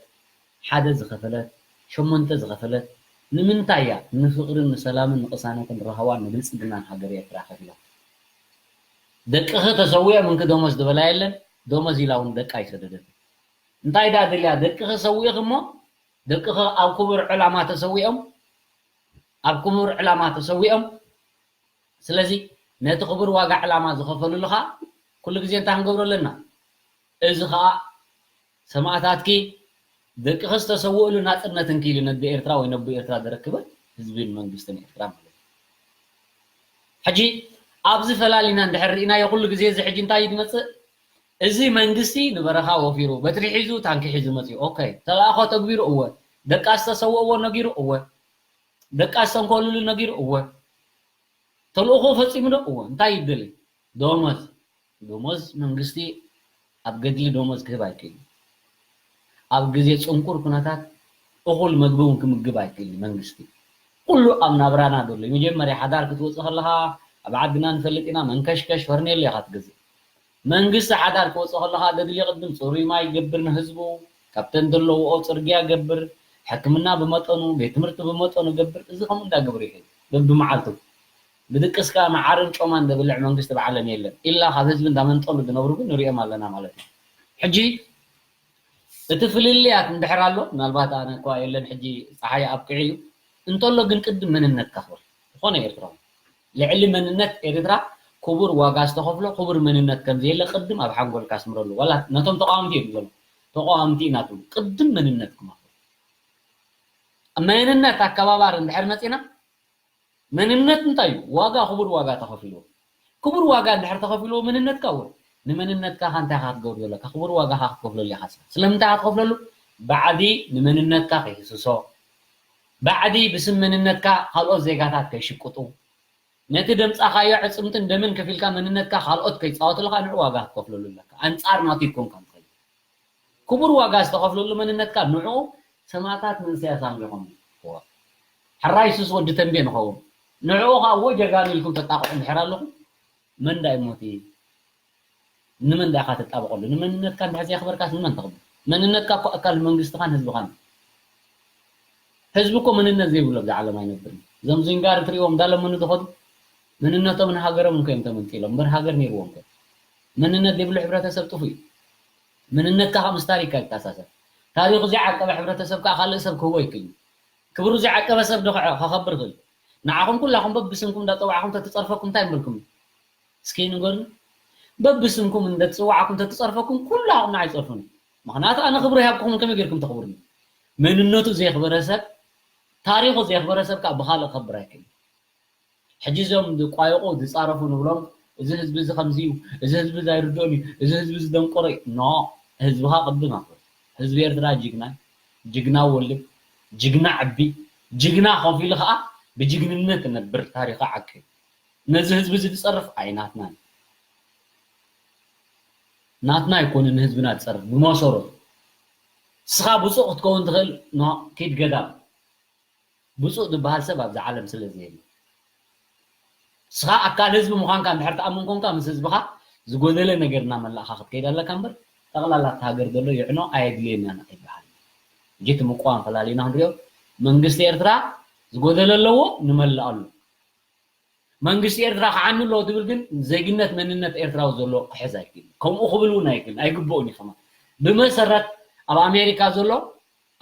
ሓደ ዝኸፈለት፣ ሸሞንተ ዝኸፈለት፣ ንምንታይ እያ? ንፍቕርን ንሰላምን ንቕሳነትን ራህዋን ንብልጽግናን ሃገር ኤርትራ ከፊላ። ደቅኺ ተሰዊኦም እንኪ ደሞዝ ዝበላ የለን፣ ደሞዝ ኢላ እውን ደቃ ኣይሰደደትን። እንታይ ደኣ ደልያ? ደቅኺ ሰዊእኺ እሞ፣ ደቅኺ ኣብ ክቡር ዕላማ ተሰዊኦም፣ ኣብ ክቡር ዕላማ ተሰዊኦም። ስለዚ ነቲ ክቡር ዋጋ ዕላማ ዝኸፈሉሉ ኸኣ ኩሉ ግዜ እንታይ ክንገብሮ ኣለና? እዚ ኸኣ ሰማእታትኪ ደቅኺ ዝተሰውእሉ ናጽነት እንኪ ኢሉ ነደ ኤርትራ ወይ ነቦ ኤርትራ ዘረክበ ህዝብን መንግስትን ኤርትራ ማለት እዩ። ሕጂ ኣብዚ ፈላሊና እንድሕር ርኢናዮ ኩሉ ግዜ እዚ ሕጂ እንታይ እዩ ዝመጽእ? እዚ መንግስቲ ንበረኻ ወፊሩ፣ በትሪ ሒዙ፣ ታንኪ ሒዙ መጺኡ። ኦኬ፣ ተልኣኾ ተግቢሩ፣ እወ። ደቃስ ዝተሰውእዎ ነጊሩ፣ እወ። ደቃስ ዝተንኮሉሉ ነጊሩ፣ እወ። ተልእኾ ፈጺሙ ዶ? እወ። እንታይ ይደሊ? ደሞዝ። ደሞዝ መንግስቲ ኣብ ገድሊ ደሞዝ ክህብ ኣይክእልን። ኣብ ግዜ ጽንኩር ኩነታት እኹል መግቢ እውን ክምግብ ኣይክእልን መንግስቲ። ኩሉ ኣብ ናብራና ዘሎ እዩ። መጀመርያ ሓዳር ክትወጽእ ከለኻ ኣብ ዓድና ንፈልጥ ኢና፣ መንከሽከሽ ፈርኔሎ ኢኻ ትገዝእ። መንግስቲ ሓዳር ክወጽእ ከለኻ ገድሊ ቅድም ጽሩይ ማይ ይገብር ንህዝቡ፣ ካብተን ዘለውኦ ጽርግያ ይገብር፣ ሕክምና ብመጠኑ፣ ቤት ትምህርቲ ብመጠኑ ይገብር። እዚ ከምኡ እንዳገብረ ይኸይድ በብመዓልቱ። ብድቅስካ መዓርን ጮማን ዘብልዕ መንግስቲ ብዓለም የለን። ኢላ ካብ ህዝቢ እንዳመንጠሉ ዝነብሩ ግን ንሪኦም ኣለና ማለት እዩ። ሕጂ እቲ ፍልልያት እንድሕር ኣሎ፣ ምናልባት ኣነ እኳ የለን ሕጂ ጸሓይ ኣብቂዑ እዩ። እንተሎ ግን ቅድም መንነትካ ክብር። ዝኾነ ኤርትራዊ ልዕሊ መንነት ኤርትራ ክቡር ዋጋ ዝተኸፍሎ ክቡር መንነት ከም ዘየለ ቅድም ኣብ ሓንጎልካ ኣስምረሉ። ዋላ ነቶም ተቃወምቲ እዮም ዝብሎም። ተቃወምቲ ኢና ትብሉ። ቅድም መንነትኩም ኣኽብሩ። መንነት ኣከባባሪ እንድሕር መጺና መንነት እንታይ እዩ? ዋጋ፣ ክቡር ዋጋ ተኸፊልዎ። ክቡር ዋጋ እንድሕር ተኸፊልዎ መንነትካ እውን፣ ንመንነትካ ከ እንታይ ኢኻ ክትገብር ዘለካ? ክቡር ዋጋ ኢኻ ክትከፍለሉ ኢኻ። ስለምንታይ ኢኻ ትኸፍለሉ? ባዕዲ ንመንነትካ ከይህስሶ፣ ባዕዲ ብስም መንነትካ ካልኦት ዜጋታት ከይሽቅጡ፣ ነቲ ደምጻኻዮ ዕጽምትን ደምን ከፊልካ መንነትካ ካልኦት ከይጻወቱልካ ንዑ ዋጋ ክትከፍለሉ ኣለካ። ኣንጻር ናቱ ኣይኮንካን ትኸይድ። ክቡር ዋጋ ዝተኸፍለሉ መንነትካ ንዑ ሰማእታት መንእሰያት ኣምሪኾም። እዋ። ሕራይ ሱስ ወዲ ተንቤ ንኸውን። ንዕኡ ኸዓ እዎ ጀጋኑ ኢልኩም ተጣቕዑ እንድሕር ኣለኹም፣ መን ዳ ይሞት? ንመን ዳ ኢኻ ትጣበቐሉ? ንመንነትካ እንድሕር ዘየኽበርካስ ንመን ተኽብር? መንነትካ እኮ ኣካል መንግስትኻን ህዝብኻን እዩ። ህዝቢ እኮ መንነት ዘይብሉ ኣብዚ ዓለም ኣይነብርን። እዞም ዝንጋር እትሪእዎም እንዳለመኑ ዝኸዱ መንነቶምን ሃገሮምን እኮ እዮም ተመንጢሎም እምበር ሃገር ነይርዎም እኮ። መንነት ዘይብሉ ሕብረተሰብ ጥፉእ እዩ። መንነትካ ካብ ምስ ታሪኽካ ይተኣሳሰር። ታሪኹ ዘይዓቀበ ሕብረተሰብ ከዓ ካልእ ሰብ ክህቦ ኣይክእልን። ክብሩ ዘይዓቀበ ሰብ ዶ ከ-፣ ከኸብር ይኽእል? ንዓኹም ኩላኹም በብስምኩም እንዳጸዋዕኹም ተትጸርፈኩም እንታይ ምበልኩም? እስኪ ንገሩኒ። በብስምኩም እንደተጸዋዕኩም ተትጸርፈኩም ኩላኹም ንዓይ ጸርፉኒ። ምኽንያቱ ኣነ ክብሪ ሃብኩኹም ከመይ ጌርኩም ተኽብሩኒ? መንነቱ ዘየኽበረ ሰብ፣ ታሪኹ ዘየኽበረ ሰብ ከዓ ብኻልእ ክኸብር ኣይክእልን። ሕጂ እዞም ዝቋየቑ ዝጻረፉ ንብሎም፣ እዚ ህዝቢ እዚ ከምዚ እዩ፣ እዚ ህዝቢ እዚ ኣይርድኦን እዩ፣ እዚ ህዝቢ እዚ ደንቆሮ እዩ። ኖ፣ ህዝብኻ ቅድም ኣኽብር። ህዝቢ ኤርትራ ጅግና፣ ጅግና ወልድ፣ ጅግና ዕቢ፣ ጅግና ኮፍ ኢሉ ኸኣ ብጅግንነት እነብር ታሪኽ ዓቂ እዩ። ነዚ ህዝቢ እዚ ዝጸርፍ ኣይናትናን። ናትና ኣይኮነን ንህዝብና ዝጸርፍ ብመሰረቱ። ንስኻ ብጹእ ክትከውን ትኽእል፣ ኖ፣ ኪድ ገዳም። ብፁዕ ዝበሃል ሰብ ኣብዚ ዓለም ስለ ዘየለ። ንስኻ ኣካል ህዝቢ ምዃንካ እንድሕር ትኣምን ኮንካ፣ ምስ ህዝብኻ ዝጎደለ ነገር እናመላእኻ ክትከይድ ኣለካ እምበር፣ ጠቕላላ እቲ ሃገር ዘሎ ይዕኖ ኣየድልየናን ኣይበሃል። ሕጂ እቲ ምቁዋም ፈላሊና ክንሪኦ፣ መንግስቲ ኤርትራ ዝጎደለ ኣለዎ፣ ንመልኣሉ። መንግስቲ ኤርትራ ክዓኑ ኣለዎ ትብል ግን ዜግነት መንነት ኤርትራዊ ዘሎ ክሕዝ ኣይክእልን። ከምኡ ክብል እውን ኣይክእልን፣ ኣይግብኡን እዩ። ከማ ብመሰረት ኣብ ኣሜሪካ ዘሎ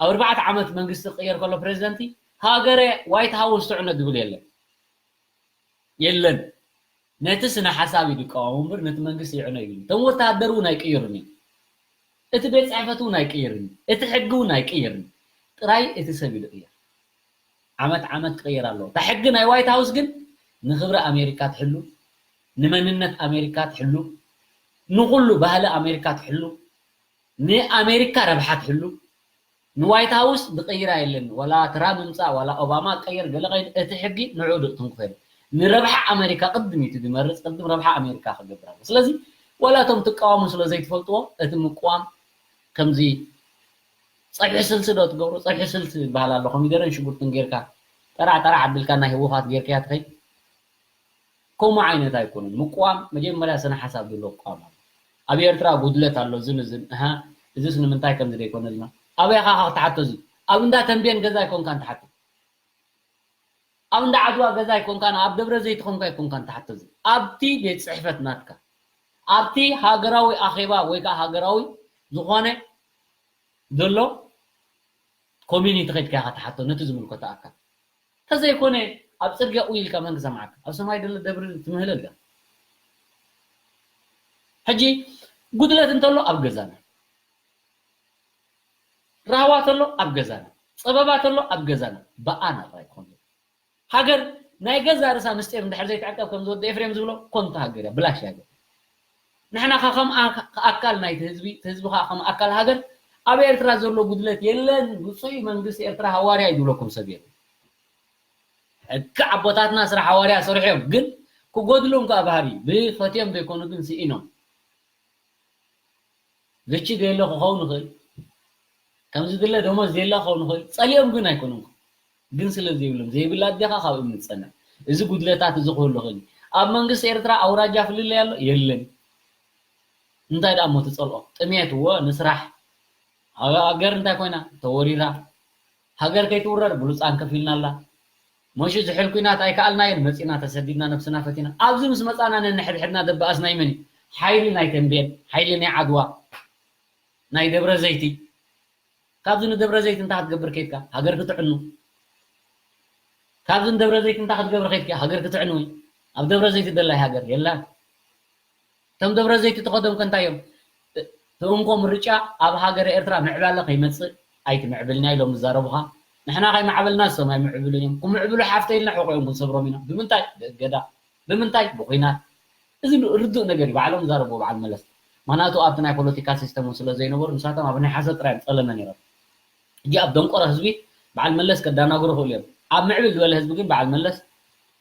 ኣብ ኣርባዕተ ዓመት መንግስቲ ክቅየር ከሎ ፕሬዚደንቲ ሃገረ ዋይት ሃውስ ትዕኖ ዝብል የለን። የለን። ነቲ ስነ ሓሳብ እዩ ዝቃወሙ እምበር ነቲ መንግስቲ ይዕኖ ይብል። እቶም ወተሃደር እውን ኣይቅይርን እዩ። እቲ ቤት ጽሕፈት እውን ኣይቅይርን እዩ። እቲ ሕጊ እውን ኣይቅይርን። ጥራይ እቲ ሰብ እዩ ዝቅየር። ዓመት ዓመት ክቅየር ኣለዎ። እታ ሕጊ ናይ ዋይት ሃውስ ግን ንክብሪ ኣሜሪካ ትሕሉ፣ ንመንነት ኣሜሪካ ትሕሉ፣ ንኩሉ ባህሊ ኣሜሪካ ትሕሉ፣ ንኣሜሪካ ረብሓ ትሕሉ፣ ንዋይት ሃውስ ዝቅይራ የለን። ዋላ ትራምፕ ምምፃእ፣ ዋላ ኦባማ ቀየር፣ ገለ ቀይር፣ እቲ ሕጊ ንዕኡ ድቅትንኩ ከይዱ። ንረብሓ ኣሜሪካ ቅድሚቱ ዝመርፅ፣ ቅድም ረብሓ ኣሜሪካ ክገብር ኣለዎ። ስለዚ ዋላ እቶም ትቃወሙ ስለ ዘይትፈልጥዎ፣ እቲ ምቅዋም ከምዚ ፀብሒ ስልሲ ዶ ትገብሩ? ፀብሒ ስልሲ ይበሃል ኣሎ። ኮሚደረን ሽጉርትን ጌርካ፣ ጠራዕ ጠራዕ ኣቢልካ ናይ ህወሓት ጌርካያ ትኸይድ። ከምኡ ዓይነት ኣይኮነን። ምቅዋም መጀመርያ ስነ ሓሳብ ድሎ ክቋም ኣሎ። ኣብ ኤርትራ ጉድለት ኣሎ፣ እዝን እዝን፣ እሃ፣ እዝስ ንምንታይ ከምዚ ዘይኮነልና? ኣበይ ኢኻ ክትሓቶ እዚ? ኣብ እንዳ ተንቤን ገዛ ኣይኮንካን ትሓቶ። ኣብ እንዳ ዓድዋ ገዛ ኣይኮንካን፣ ኣብ ደብረ ዘይት ኮንካ ኣይኮንካን ትሓቶ እዚ። ኣብቲ ቤት ጽሕፈት ናትካ፣ ኣብቲ ሃገራዊ ኣኼባ ወይ ከዓ ሃገራዊ ዝኾነ ዘሎ ኮሚኒቲ ከድካ ኢኻ ትሓቶ ነቲ ዝምልከቶ ኣካል። ተዘይኮነ ኣብ ጽርግያ ኡይ ኢልካ መን ክሰምዓካ? ኣብ ሰማይ ደለ ደብሪ ትምህለል ዳ? ሕጂ ጉድለት እንተሎ ኣብ ገዛና፣ ራህዋ ተሎ ኣብ ገዛና፣ ጸበባ ተሎ ኣብ ገዛና፣ ብኣ ናብራ ይኮን። ሃገር ናይ ገዛ ርእሳ ምስጢር እንድሕር ዘይትዕቀብ ከም ዝወዲ ኤፍሬም ዝብሎ ኮንታ ሃገር እያ፣ ብላሽ እያ ሃገር። ንሕና ከ ከም ኣካ-፣ ኣካል ናይቲ ህዝቢ፣ እቲ ህዝቢ ከኣ ከም ኣካል ሃገር ኣብ ኤርትራ ዘሎ ጉድለት የለን። ብጹይ መንግስቲ ኤርትራ ሃዋርያ እዩ ዝብለኩም ሰብ የለን። ሕጊ ኣቦታትና ስራሕ ሃዋርያ ሰሪሖም፣ ግን ክጎድሎም ከኣ ባህሪ ብፈትዮም ዘይኮኑ ግን ስኢኖም። ዝቺ ዘየለ ክኸውን ይኽእል፣ ከምዚ ድለ ደሞዝ ዘየለ ክኸውን ይኽእል። ጸሊኦም ግን ኣይኮኑን። ግን ስለ ዘይብሎም፣ ዘይብላ ኣዴኻ ካብ እምኒ ትጸንዕ። እዚ ጉድለታት እዚ ክህሉ ይኽእል እዩ። ኣብ መንግስቲ ኤርትራ ኣውራጃ ፍልልይ ኣሎ? የለን። እንታይ ደኣ እሞ ትጸልኦ? ጥሜት እወ፣ ንስራሕ። ሃገር እንታይ ኮይና? ተወሪራ። ሃገር ከይትውረር ብሉጻን ከፊልና ኣላ። መሹ ዝሕል ኲናት ኣይከኣልናዮን፣ መጺና ተሰዲድና ነብስና ፈቲና። ኣብዚ ምስ መጻና ነንሕድሕድና ደበኣስና ይመን እዩ? ሓይሊ ናይ ተንቤን፣ ሓይሊ ናይ ዓድዋ፣ ናይ ደብረ ዘይቲ። ካብዚ ንደብረ ዘይቲ እንታይ ክትገብር ከይድካ? ሃገር ክትዕኑ። ካብዚ ንደብረ ዘይቲ እንታይ ክትገብር ከይድካ? ሃገር ክትዕኑ። ኣብ ደብረ ዘይቲ ደላይ ሃገር የላን። እቶም ደብረ ዘይቲ ተኸዶም ከ እንታይ እዮም? እቲ እንኮ ምርጫ ኣብ ሃገረ ኤርትራ ምዕባለ ከይመጽእ ኣይትምዕብልና ኢሎም ዝዛረቡኻ። ንሕና ከይማዕበልና ንሶም ኣይምዕብሉን እዮም። ክምዕብሉ ሓፍተ ኢልና ሕቖኦም ክንሰብሮም ኢና። ብምንታይ? ብእገዳ። ብምንታይ? ብኹናት። እዚ ርዱእ ነገር እዩ። ባዕሎም ዝዛረብዎ በዓል መለስ። ምኽንያቱ ኣብቲ ናይ ፖለቲካ ሲስተም እውን ስለ ዘይነበሩ ንሳቶም ኣብ ናይ ሓሶት ጥራይ እዮም ጸለመ ነይሮም። ሕጂ ኣብ ደንቆሮ ህዝቢ በዓል መለስ ከዳናግሩ ይኽእሉ እዮም። ኣብ ምዕብል ዝበለ ህዝቢ ግን በዓል መለስ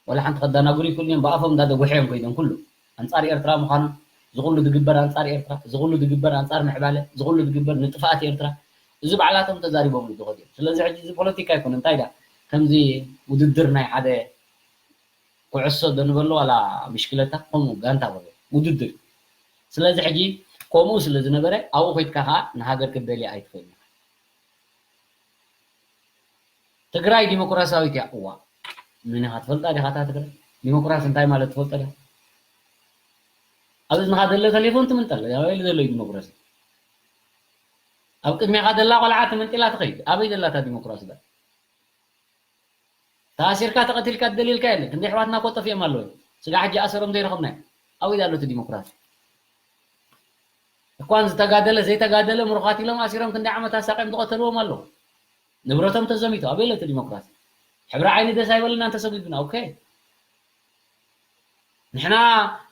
ዋላ ሓንቲ ከዳናግሩ ይክእሉ እዮም። ብኣፎም እንዳደጉሐ እዮም ከይዶም ኩሉ ኣንጻር ኤርትራ ምዃኖም፣ እዚ ኩሉ ዝግበር ኣንጻር ኤርትራ፣ እዚ ኩሉ ዝግበር ኣንጻር ምዕባለ፣ እዚ ኩሉ ዝግበር ንጥፍኣት ኤርትራ፣ እዚ ባዕላቶም ተዛሪቦምሉ ዝኸዱ እዮም። ስለዚ ሕጂ እዚ ፖለቲካ ኣይኮነ፣ እንታይ ደኣ ከምዚ ውድድር ናይ ሓደ ኩዕሶ ዶ ንበሎ ዋላ ብሽክለታ ከምኡ ጋንታ በሎ ውድድር። ስለዚ ሕጂ ከምኡ ስለ ዝነበረ ኣብኡ ከይድካ ከዓ ንሃገር ክትደልያ ኣይትኽእልን ኢኻ። ትግራይ ዲሞክራሲያዊት እያ። እዋ፣ ምን ኢኻ ትፈልጣ ዲኻ እታ ትግራይ? ዲሞክራሲ እንታይ ማለት ትፈልጦ ዲኻ? ኣብ እዝንኻ ዘሎ ቴሌፎን ትምንጠል። ኣበይ ዘሎ እዩ ዲሞክራሲ? ኣብ ቅድሜኻ ዘላ ቆልዓ ትምንጢላ ትኸይድ። ኣበይ ዘላ እታ ዲሞክራሲ ዳ? ተኣሲርካ ተቐቲልካ ትደልየልካ የለን። ክንደይ ኣሕዋትና እኮ ጠፊኦም ኣለዉ። ስጋዕ ሕጂ ኣሰሮም ዘይረኸብናዮም። ኣበይ ኣሎ እቲ ዲሞክራሲ? እኳን ዝተጋደለ ዘይተጋደለ ምሩኻት ኢሎም ኣሲሮም ክንደይ ዓመት ኣሳቒዮም ዝቐተልዎም ኣለዉ። ንብረቶም ተዘሚቱ። ኣበይ ኣሎ እቲ ዲሞክራሲ? ሕብሪ ዓይኒ ደስ ኣይበለናን ተሰጒጉና። ኦኬ። ንሕና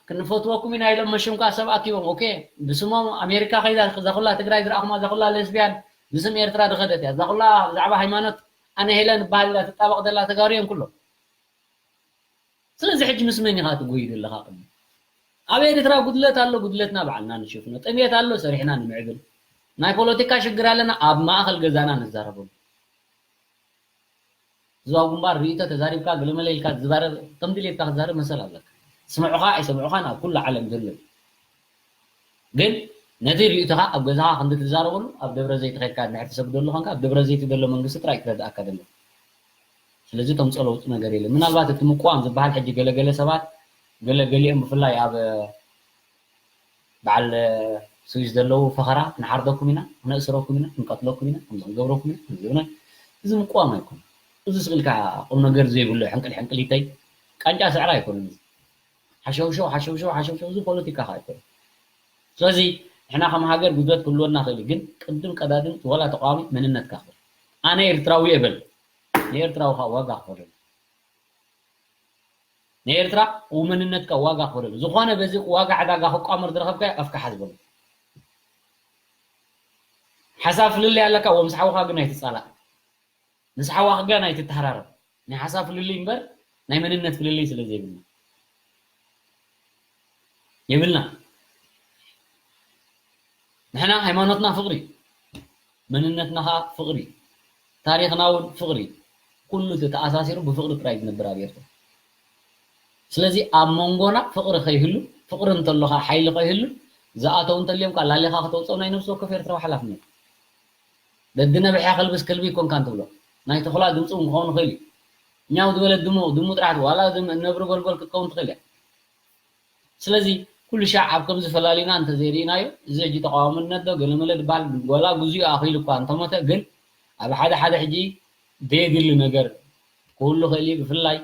ክንፈትወኩም ኢና ኢሎም መሽም ከኣ ሰብ ኣኪቦም። ኦኬ። ብስሞም ኣሜሪካ ከይዳ እዛ ኩላ ትግራይ ዝረኣኹማ እዛ ኩላ ሌስቢያን ብስም ኤርትራ ዝኸደት እያ። እዛ ኩላ ብዛዕባ ሃይማኖት ኣነ ሄለን እበሃል ኢላ ትጣበቕ ዘላ ተጋሩ እዮም ኩሎም። ስለዚ ሕጂ ምስ መን ኢኻ ትጎይ ዘለኻ? ቅድሚ ኣብ ኤርትራ ጉድለት ኣሎ፣ ጉድለትና ባዕልና ንሽፍኖ። ጥሜት ኣሎ፣ ሰሪሕና ንምዕብል። ናይ ፖለቲካ ሽግር ኣለና፣ ኣብ ማእኸል ገዛና ንዛረበሉ። ህዝባዊ ግንባር ርእይቶ ተዛሪብካ ገለመለ ኢልካ ትዛረብ፣ ከም ድሌትካ ክትዛረብ መሰል ኣለካ። ስምዑኻ ኣይሰምዑኻን ኣብ ኩሉ ዓለም ዘሎ እዩ። ግን ነቲ ርእይቶኻ ኣብ ገዛኻ ክንዲ ትዛረበሉ፣ ኣብ ደብረ ዘይት ኸድካ እንድሕር ትሰግደሉ ኾንካ፣ ኣብ ደብረ ዘይት ዘሎ መንግስቲ ጥራይ ክረድኣካ ደሎ። ስለዚ ተምፅኦ ለውጢ ነገር የለን። ምናልባት እቲ ምቋም ዝበሃል ሕጂ ገለገለ ሰባት ገለ ገሊኦም ብፍላይ ኣብ በዓል ስዊስ ዘለዉ ፈኸራ ክንሓርደኩም ኢና፣ ክነእስረኩም ኢና፣ ክንቀትለኩም ኢና፣ ከምዚ ክንገብረኩም ኢና፣ ከምዚ ይብሉና። እዚ ምቋም ኣይኮነን። እዚ ስቕ ኢልካ ቁም ነገር ዘይብሉ ሕንቅል ሕንቅሊተይ ቃንጫ ስዕራ ኣይኮነን። እዚ ሓሸውሸው ሓሸውሸው ሓሸውሸው እዚ ፖለቲካ ከዓ ኣይኮነን። ስለዚ ንሕና ከም ሃገር ጉድለት ክህልወና ክእል እዩ፣ ግን ቅድም ቀዳድም ዋላ ተቃዋሚ መንነትካ ክብር። ኣነ ኤርትራዊ እየ በል፣ ንኤርትራዊ ከዓ ዋጋ ክፈለሉ። ንኤርትራ መንነትካ ዋጋ ክፈለሉ። ዝኾነ በዚ ዋጋ ዕዳጋ ክቋመር ዝረኸብካዮ ኣፍካ ሓዝ በሉ። ሓሳብ ፍልልይ ኣለካ፣ ወምስ ሓውኻ ግን ኣይትጻላእ። ምስ ሓዋኽ ግን ኣይትተሃራረብ። ናይ ሓሳብ ፍልልይ እምበር ናይ መንነት ፍልልይ ስለ ዘይብልና የብልና። ንሕና ሃይማኖትና ፍቕሪ፣ መንነትና ኸዓ ፍቕሪ፣ ታሪኽና እውን ፍቕሪ፣ ኩሉ ተኣሳሲሩ ብፍቕሪ ጥራይ ዝነብር ኣብ ኤርትራ። ስለዚ ኣብ መንጎና ፍቕሪ ከይህሉ፣ ፍቕሪ እንተሎ ኸዓ ሓይሊ ከይህሉ፣ ዝኣተው እንተልዮም ከዓ ላሊኻ ከተውፅኦም ናይ ነፍሲ ወከፍ ኤርትራዊ ሓላፍነት። ደዲ ነብሐ ከልብስ ከልቢ ይኮንካ እንትብሎ ናይ ተኹላ ድምፂ እውን ክኸውን ይኽእል እዩ። ኛው ዝበለት ድሙ ድሙ ጥራሕ ዋላ ዝም ነብሪ ጎልጎል ክትከውን ትኽእል እያ። ስለዚ ኩሉ ሻዕ ኣብ ከምዚ ፈላሊና እንተዘይርኢናዮ እዚ ሕጂ ተቃዋምነት ዶ ገለመለ ድበሃል ዋላ ጉዚኡ ኣኺሉ እኳ እንተሞተ ግን ኣብ ሓደ ሓደ ሕጂ ዘየድሊ ነገር ክህሉ ይኽእል እዩ። ብፍላይ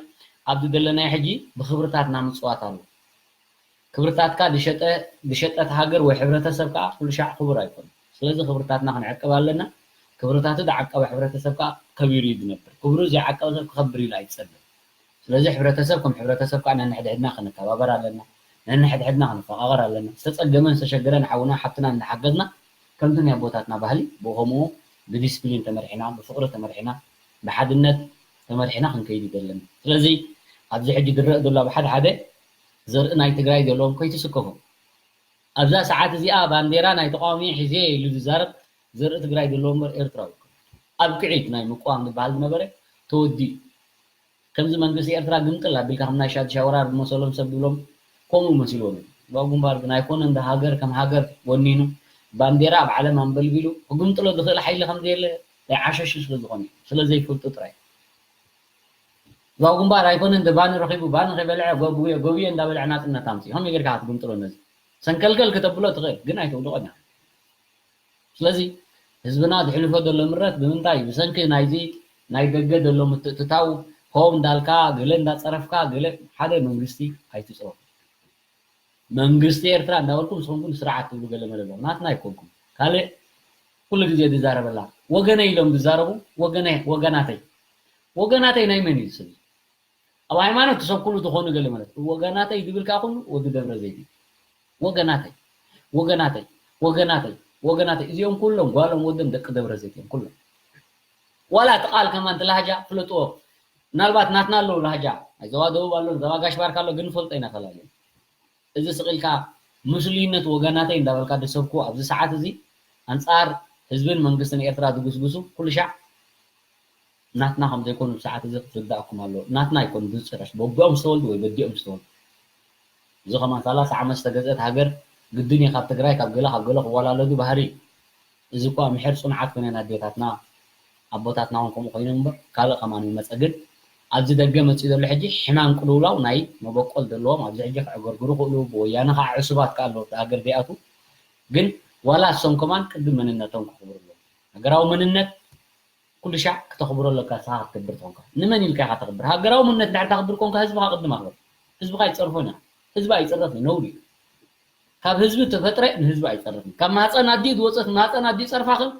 ኣብዚ ዘለናዮ ሕጂ ብክብርታትና ምፅዋት ኣሎ። ክብርታትካ ዝሸጠ ዝሸጠት ሃገር ወይ ሕብረተሰብ ከዓ ኩሉ ሻዕ ክቡር ኣይኮነን። ስለዚ ክብርታትና ክንዕቅብ ኣለና። ክብርታቱ ዝዓቀበ ሕብረተሰብ ከዓ ከቢሩ እዩ ዝነብር። ክብሩ ዘይዓቀበ ሰብ ክኸብር ኢሉ ኣይፀበን። ስለዚ ሕብረተሰብ ከም ሕብረተሰብ ከዓ ነንሕድሕድና ክንከባበር ኣለና። ነንሕድሕድና ክንፈቓቐር ኣለና። ዝተፀገመን ዝተሸገረን ሓውና ሓብትና እናሓገዝና ከምቲ ናይ ኣቦታትና ባህሊ ብኡ ከምኡ ብዲስፕሊን ተመሪሕና፣ ብፍቕሪ ተመሪሕና፣ ብሓድነት ተመሪሕና ክንከይድ እዩ ዘለና። ስለዚ ኣብዚ ሕጂ ዝረአ ዘሎ ኣብ ሓደ ሓደ ዘርኢ ናይ ትግራይ ዘለዎም ከይትስከፉ። ኣብዛ ሰዓት እዚኣ ባንዴራ ናይ ተቃዋሚ ሒዘ ኢሉ ዝዛረብ ዘርኢ ትግራይ ዘለዎ እምበር ኤርትራዊ ኣይኮነን። ኣብቅዒ እቲ ናይ ምቅዋም ዝበሃል ዝነበረ ተወዲኡ። ከምዚ መንግስቲ ኤርትራ ግምጥል ኣቢልካ ከም ናይ ሻድሻይ ወራር ዝመሰሎም ሰብ ዝብሎም ከምኡ መሲልዎም እዮም። ህዝባዊ ግንባር ግን ኣይኮነን፣ እንደ ሃገር ከም ሃገር ወኒኑ ባንዴራ ኣብ ዓለም ኣንበልቢሉ ክግምጥሎ ዝኽእል ሓይሊ ከም ዘየለ ናይ ዓሸሹ ስለ ዝኾነ እዩ። ስለ ዘይፈልጡ ጥራይ። ህዝባዊ ግንባር ኣይኮነን፣ እንደ ባኒ ረኺቡ ባኒ ከይበልዐ ጎብየ ጎብየ እንዳበልዐ ናጽነት ኣምጽእ። ከመይ ጌርካ ክትግምጥሎ ነዚ? ሰንከልከል ክተብሎ ትኽእል፣ ግን ኣይተውድቖን ኢኻ። ስለዚ ህዝብና ዘሕልፎ ዘሎ ምረት ብምንታይ? ብሰንኪ ናይዚ ናይ ደገ ዘሎ ምትእትታው፣ ሆም እንዳልካ፣ ገለ እንዳጸረፍካ፣ ገለ ሓደ መንግስቲ ኣይትጽረፉ። መንግስቲ ኤርትራ እንዳበልኩም ንስኹም ግን ስርዓት ትብሉ ገለ መለ ኣለኹም። ናትና ኣይኮንኩም። ካልእ ኩሉ ግዜ ዝዛረበላ ወገነይ ኢሎም ዝዛረቡ ወገነይ፣ ወገናተይ። ወገናተይ ናይ መን እዩ ስም? ኣብ ሃይማኖት ትሰብኩሉ ትኾኑ ገለ ማለት ወገናተይ ዝብል ከዓ ኩሉ ወዲ ደብረ ዘይት እዩ። ወገናተይ፣ ወገናተይ፣ ወገናተይ፣ ወገናተይ። እዚኦም ኩሎም ጓሎም ወዶም ደቂ ደብረ ዘይት እዮም ኩሎም። ዋላ እቲ ቃል ከማን እቲ ላህጃ ፍለጥዎ። ምናልባት ናትና ኣለዉ ላህጃ። ናይ ዞባ ደቡብ ኣሎ፣ ዞባ ጋሽ ባርካ ኣሎ፣ ግን ንፈልጦ ኢና ፈላልዮም። እዚ ስቕ ኢልካ ምስሉይነት ወገናተይ እንዳበልካ ዝሰብኩ ኣብዚ ሰዓት እዚ ኣንጻር ህዝብን መንግስትን ኤርትራ ዝጉስጉሱ ኩሉ ሻዕ ናትና ከም ዘይኮኑ ሰዓት እዚ ክትርዳእኩም ኣለዎ። ናትና ኣይኮኑ፣ ብዝጭራሽ በቦኦም ዝተወልዱ ወይ በዲኦም ዝተወልዱ። እዚ ከማን ሰላሳ ዓመት ዝተገዝአት ሃገር ግድን እዩ ካብ ትግራይ ካብ ገለ ካብ ገለ ክወላለዱ ባህሪ እዩ። እዚ እኳ ምሕር ጽኑዓት ኮይነን ኣዴታትና ኣቦታትና እውን ከምኡ ኮይኖም እምበር ካልእ ከማን ይመጸ። ግን ኣብዚ ደገ መጺኡ ዘሎ ሕጂ ሕማም ቅልውላው ናይ መበቆል ዘለዎም ኣብዚ ሕጂ ክዕገርግሩ ክእሉ ብወያነ ከዓ ዕሱባት ከዓ ኣለዉ እቲ ሃገር ዘይኣትዉ። ግን ዋላ እሶም ከማን ቅድም መንነቶም ከኽብሩ ኣለዎም። ሃገራዊ መንነት ኩሉ ሻዕ ክተኽብሮ ኣለካ። ንስኻ ክትገብር ተኾንካ ንመን ኢልካ ኢኻ ተኽብር? ሃገራዊ መንነት እንድሕር ተኽብር ኮንካ ህዝብኻ ቅድም ኣኽብር። ህዝብኻ ኣይትጸርፎን ኢኻ። ህዝቢ ኣይጸረፍን፣ ነውሪ እዩ። ካብ ህዝቢ ተፈጥረ ንህዝቢ ኣይጸርፍን። ካብ ማህፀን ኣዲኡ ዝወፀት ማህፀን ኣዲኡ ጸርፋ ግን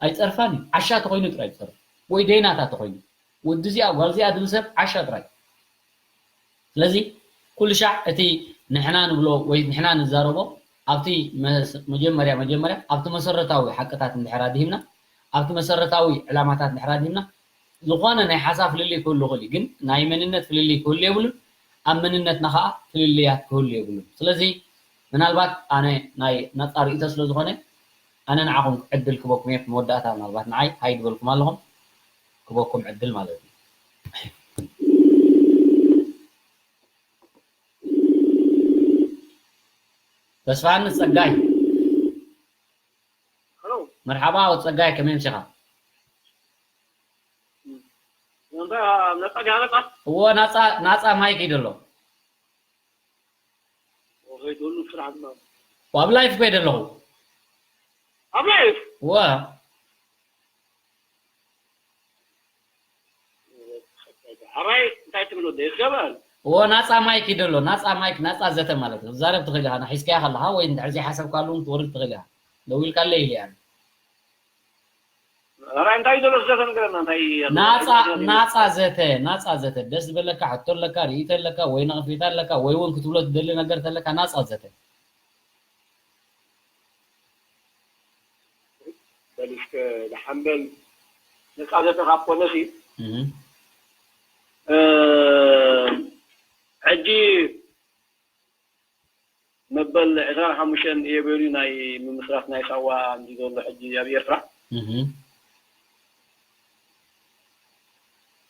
ኣይጸርፋን እዩ። ዓሻ ተኾይኑ ጥራይ ዝጸርፍ ወይ ደይናታ ተኾይኑ ወዲ እዚኣ ጓል እዚኣ ዝብል ሰብ ዓሻ ጥራይ። ስለዚ ኩሉ ሻዕ እቲ ንሕና ንብሎ ወይ ንሕና ንዛረቦ ኣብቲ መስ- መጀመርያ መጀመርያ ኣብቲ መሰረታዊ ሓቅታት እንድሕር ኣድሂብና ኣብቲ መሰረታዊ ዕላማታት እንድሕር ኣድሂብና ዝኾነ ናይ ሓሳብ ፍልልይ ክህሉ ይኽእል እዩ፣ ግን ናይ መንነት ፍልልይ ክህሉ የብሉን። ኣብ መንነትና ከዓ ፍልልያት ክህሉ የብሉን። ስለዚ ምናልባት ኣነ ናይ ናጻ ርእይቶ ስለ ዝኾነ ኣነ ንዓኹም ዕድል ክበኩም እየ። መወዳእታ ምናልባት ንዓይ ሃይ ዝበልኩም ኣለኹም ክበኩም ዕድል ማለት እዩ። ተስፋንስ ጸጋይ። መርሓባ ወድ ጸጋይ፣ ከመይ ምሲኻ? ነፃ ዲሃ ነፃ? እዎ፣ ናፃ፣ ናፃ ማይክ እዩ ዘሎ። ወኸይትብሉ ስራሕ ድማ። ኣብ ላይፍ ኮይደ ኣለኹ። ኣብ ላይፍ? እዎ። ሕራይ እንታይ ትብል ወደ ይገባል? እዎ፣ ናፃ ማይክ እዩ ዘሎ። ናፃ ማይክ፣ ናፃ ዘተ ማለት እዩ። ክትዛረብ ትኽእል ኢኻ። ሒዝካያ ከለኻ ወይ እንድሕር ዘይሓሰብካሉ እውን ክትወርድ ትኽእል ኢኻ። ደዊልካለይ ኢለ እየ። ኧረ እንታይ ዘሎ ዘተ ንገረና፣ እንታይ ኣሎ? ናፃ፣ እንታይ ዘሎ? ናፃ ዘተ፣ ናፃ ዘተ። ደስ ዝበለካ ሕቶ ኣለካ፣ ርእይቶ ኣለካ፣ ወይ ነቕፌታ ኣለካ፣ ወይ እውን ክትብሎ ትደሊ ነገር ተለካ፣ ናፃ ዘተ። በል እስከ ዝሓንበል ነፃ ዘተ ካብ ኮነሲ፣ እህ። እ፣ ሕጂ መበል ዕስራን ሓሙሽተን እየ በሉ ናይ ምምስራት ናይ ሳዋ እንዲ ዘሎ ሕጂ ኣብ ኤርትራ። እህ።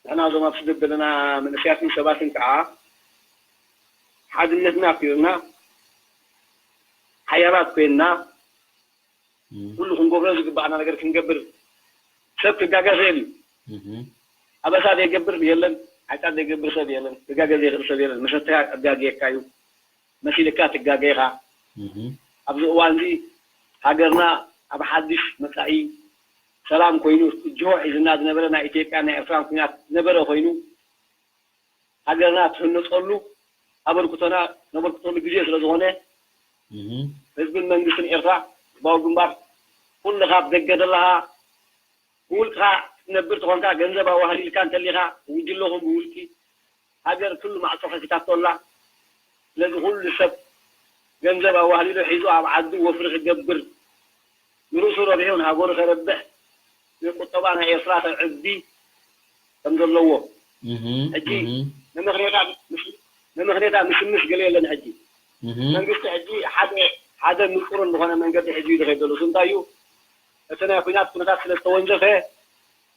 ንሕና እዞም ኣብ ስደት ዘለና መንእሰያትን ሰባትን ከዓ ሓድነትና ክዩና ሓያላት ኮይንና እህ። ኩሉ ክንገብሮ ዝግባኣና ነገር ክንገብር ሰብ ክጋገ ይኽእል እዩ። እህ። ኣበሳ ዘይገብር የለን፣ ሓጢኣት ዘይገብር ሰብ የለን፣ ክጋገ ዘይኽእል ሰብ የለን። መሰተያ ኣጋግየካ እዩ፣ መሲልካ ትጋገ ኢኻ። እህ። ኣብዚ እዋን እዚ ሃገርና ኣብ ሓድሽ መጻኢ ሰላም ኮይኑ እጅሆ ሒዝና ዝነበረ ናይ ኢትዮጵያ ናይ ኤርትራን ኩናት ዝነበረ ኮይኑ ሃገርና ትህነፀሉ ኣበርክቶና ነበርክተሉ ግዜ ስለ ዝኾነ እህ። ህዝብን መንግስትን ኤርትራ ህዝባዊ ግንባር ኩልኻ ኣብ ደገ ዘለኻ ብውልቅኻ ትነብር ተኾንካ ገንዘብ ኣዋህሊልካ እንተሊኻ ጉጅለኹም ብውልቂ ሃገር ኩሉ ማዕጾ ከፊታቶ ኣላ። ስለዚ ኩሉ ሰብ ገንዘብ ኣዋህሊሉ ሒዙ ኣብ ዓዱ ወፍሪ ክገብር ንርእሱ ረቢሑ ንሃገሩ ከረብሕ ንቁጠባ ናይ ኤርትራ ከዕቢ ከም ዘለዎ እህ፣ ሕጂ እህ፣ መመኽኔታ ምስ-፣ መመኽኔታ ምስምስ ገለ የለን። ሕጂ እህ። መንግስቲ ሕጂ ሓደ ሓደ ምቁርን ዝኾነ መንገዲ ሕጂ እዩ ዝኸይድ ዘሎ። እሱ እንታይ እዩ? እቲ ናይ ኩናት ኩነታት ስለ ዝተወንዘፈ፣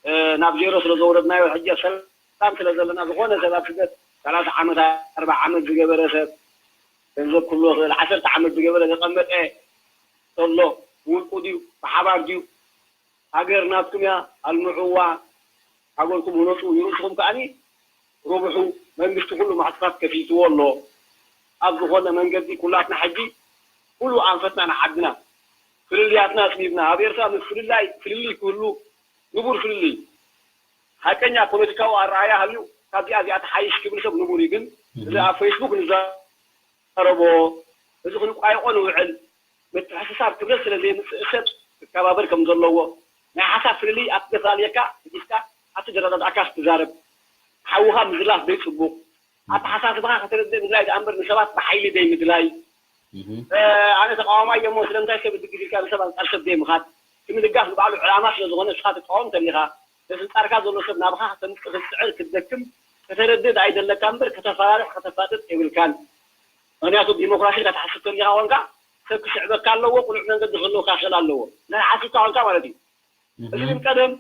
እ፣ ናብ ዜሮ ስለ ዘውረድናዮ፣ ሕጂ ኣብ ሰላም ስለ ዘለና፣ ዝኾነ ሰብ ኣብ ስደት ሰላሳ ዓመት፣ ኣርብዓ ዓመት ዝገበረ ሰብ፣ ገንዘብ ክህልዎ ይኽእል፣ ዓሰርተ ዓመት ዝገበረ ዘቐመጠ ዘሎ፣ ብውልቁ ድዩ፣ ብሓባር ድዩ፣ ሃገር ናትኩም እያ፣ ኣልምዕዋ፣ ሃገርኩም ህነፁ፣ ንርእስኹም ከኣኒ ርብሑ፣ መንግስቲ ኩሉ ማዕጾታት ከፊትዎ ኣሎ። ኣብ ዝኾነ መንገዲ ኩላትና ሕጂ ኩሉ ኣንፈትና ንዓድና፣ ፍልልያትና ኣጽቢብና፣ ኣብ ኤርትራ ምስ ፍልላይ፣ ፍልልይ ክህሉ ንቡር ፍልልይ። ሓቀኛ ፖለቲካዊ ኣረኣእያ ሃልዩ ካብዚኣ እዚኣ ትሓይሽ ክብል ሰብ ንቡር እዩ። ግን እዚ እህ። ኣብ ፌስቡክ ንዛረቦ፣ እዚ ክንቋየቖ ንውዕል፣ ምትሕስሳብ ክብረት ስለ ዘየምጽእ ሰብ ክከባበር ከም ዘለዎ፣ ናይ ሓሳብ ፍልልይ ኣብ ትፈላለየካ ሒዝካ ኣብቲ ዘረዳድኣካ ክትዛረብ፣ ሓውኻ ምዝላፍ ዘይጽቡቕ፣ እህ። ኣተሓሳስባኻ ከተረድእ ምድላይ ደኣ እምበር ንሰባት ብሓይሊ ዘይምድላይ። እህ። እ፣ ኣነ ተቃዋማይ እየ እሞ ስለምንታይ ሰብ እድግፍ ኢልካ ንሰብ ኣንጻር ሰብ ዘይምኻድ? እቲ ምድጋፍ ንባዕሉ ዕላማ ስለ ዝኾነ ንስኻ ትቃወም እንተሊኻ፣ ነቲ ኣንጻርካ ዘሎ ሰብ ናብኻ ከተምጽእ ክትጽዕር ክትደክም ከተረድእ ደኣ እዩ ዘለካ እምበር ከተፈራርሕ ከተፋጥጥ የብልካን። ምኽንያቱ ዲሞክራሲ ኢልካ ትሓስብ እንተሊኻ ኮንካ ሰብ ክስዕበካ ኣለዎ፣ ቅኑዕ መንገዲ ክህልወካ ክኽእል ኣለዎ። ናይ ሓሲብካ ኮንካ ማለት እዩ። እህ። እዚ ግን ቀደም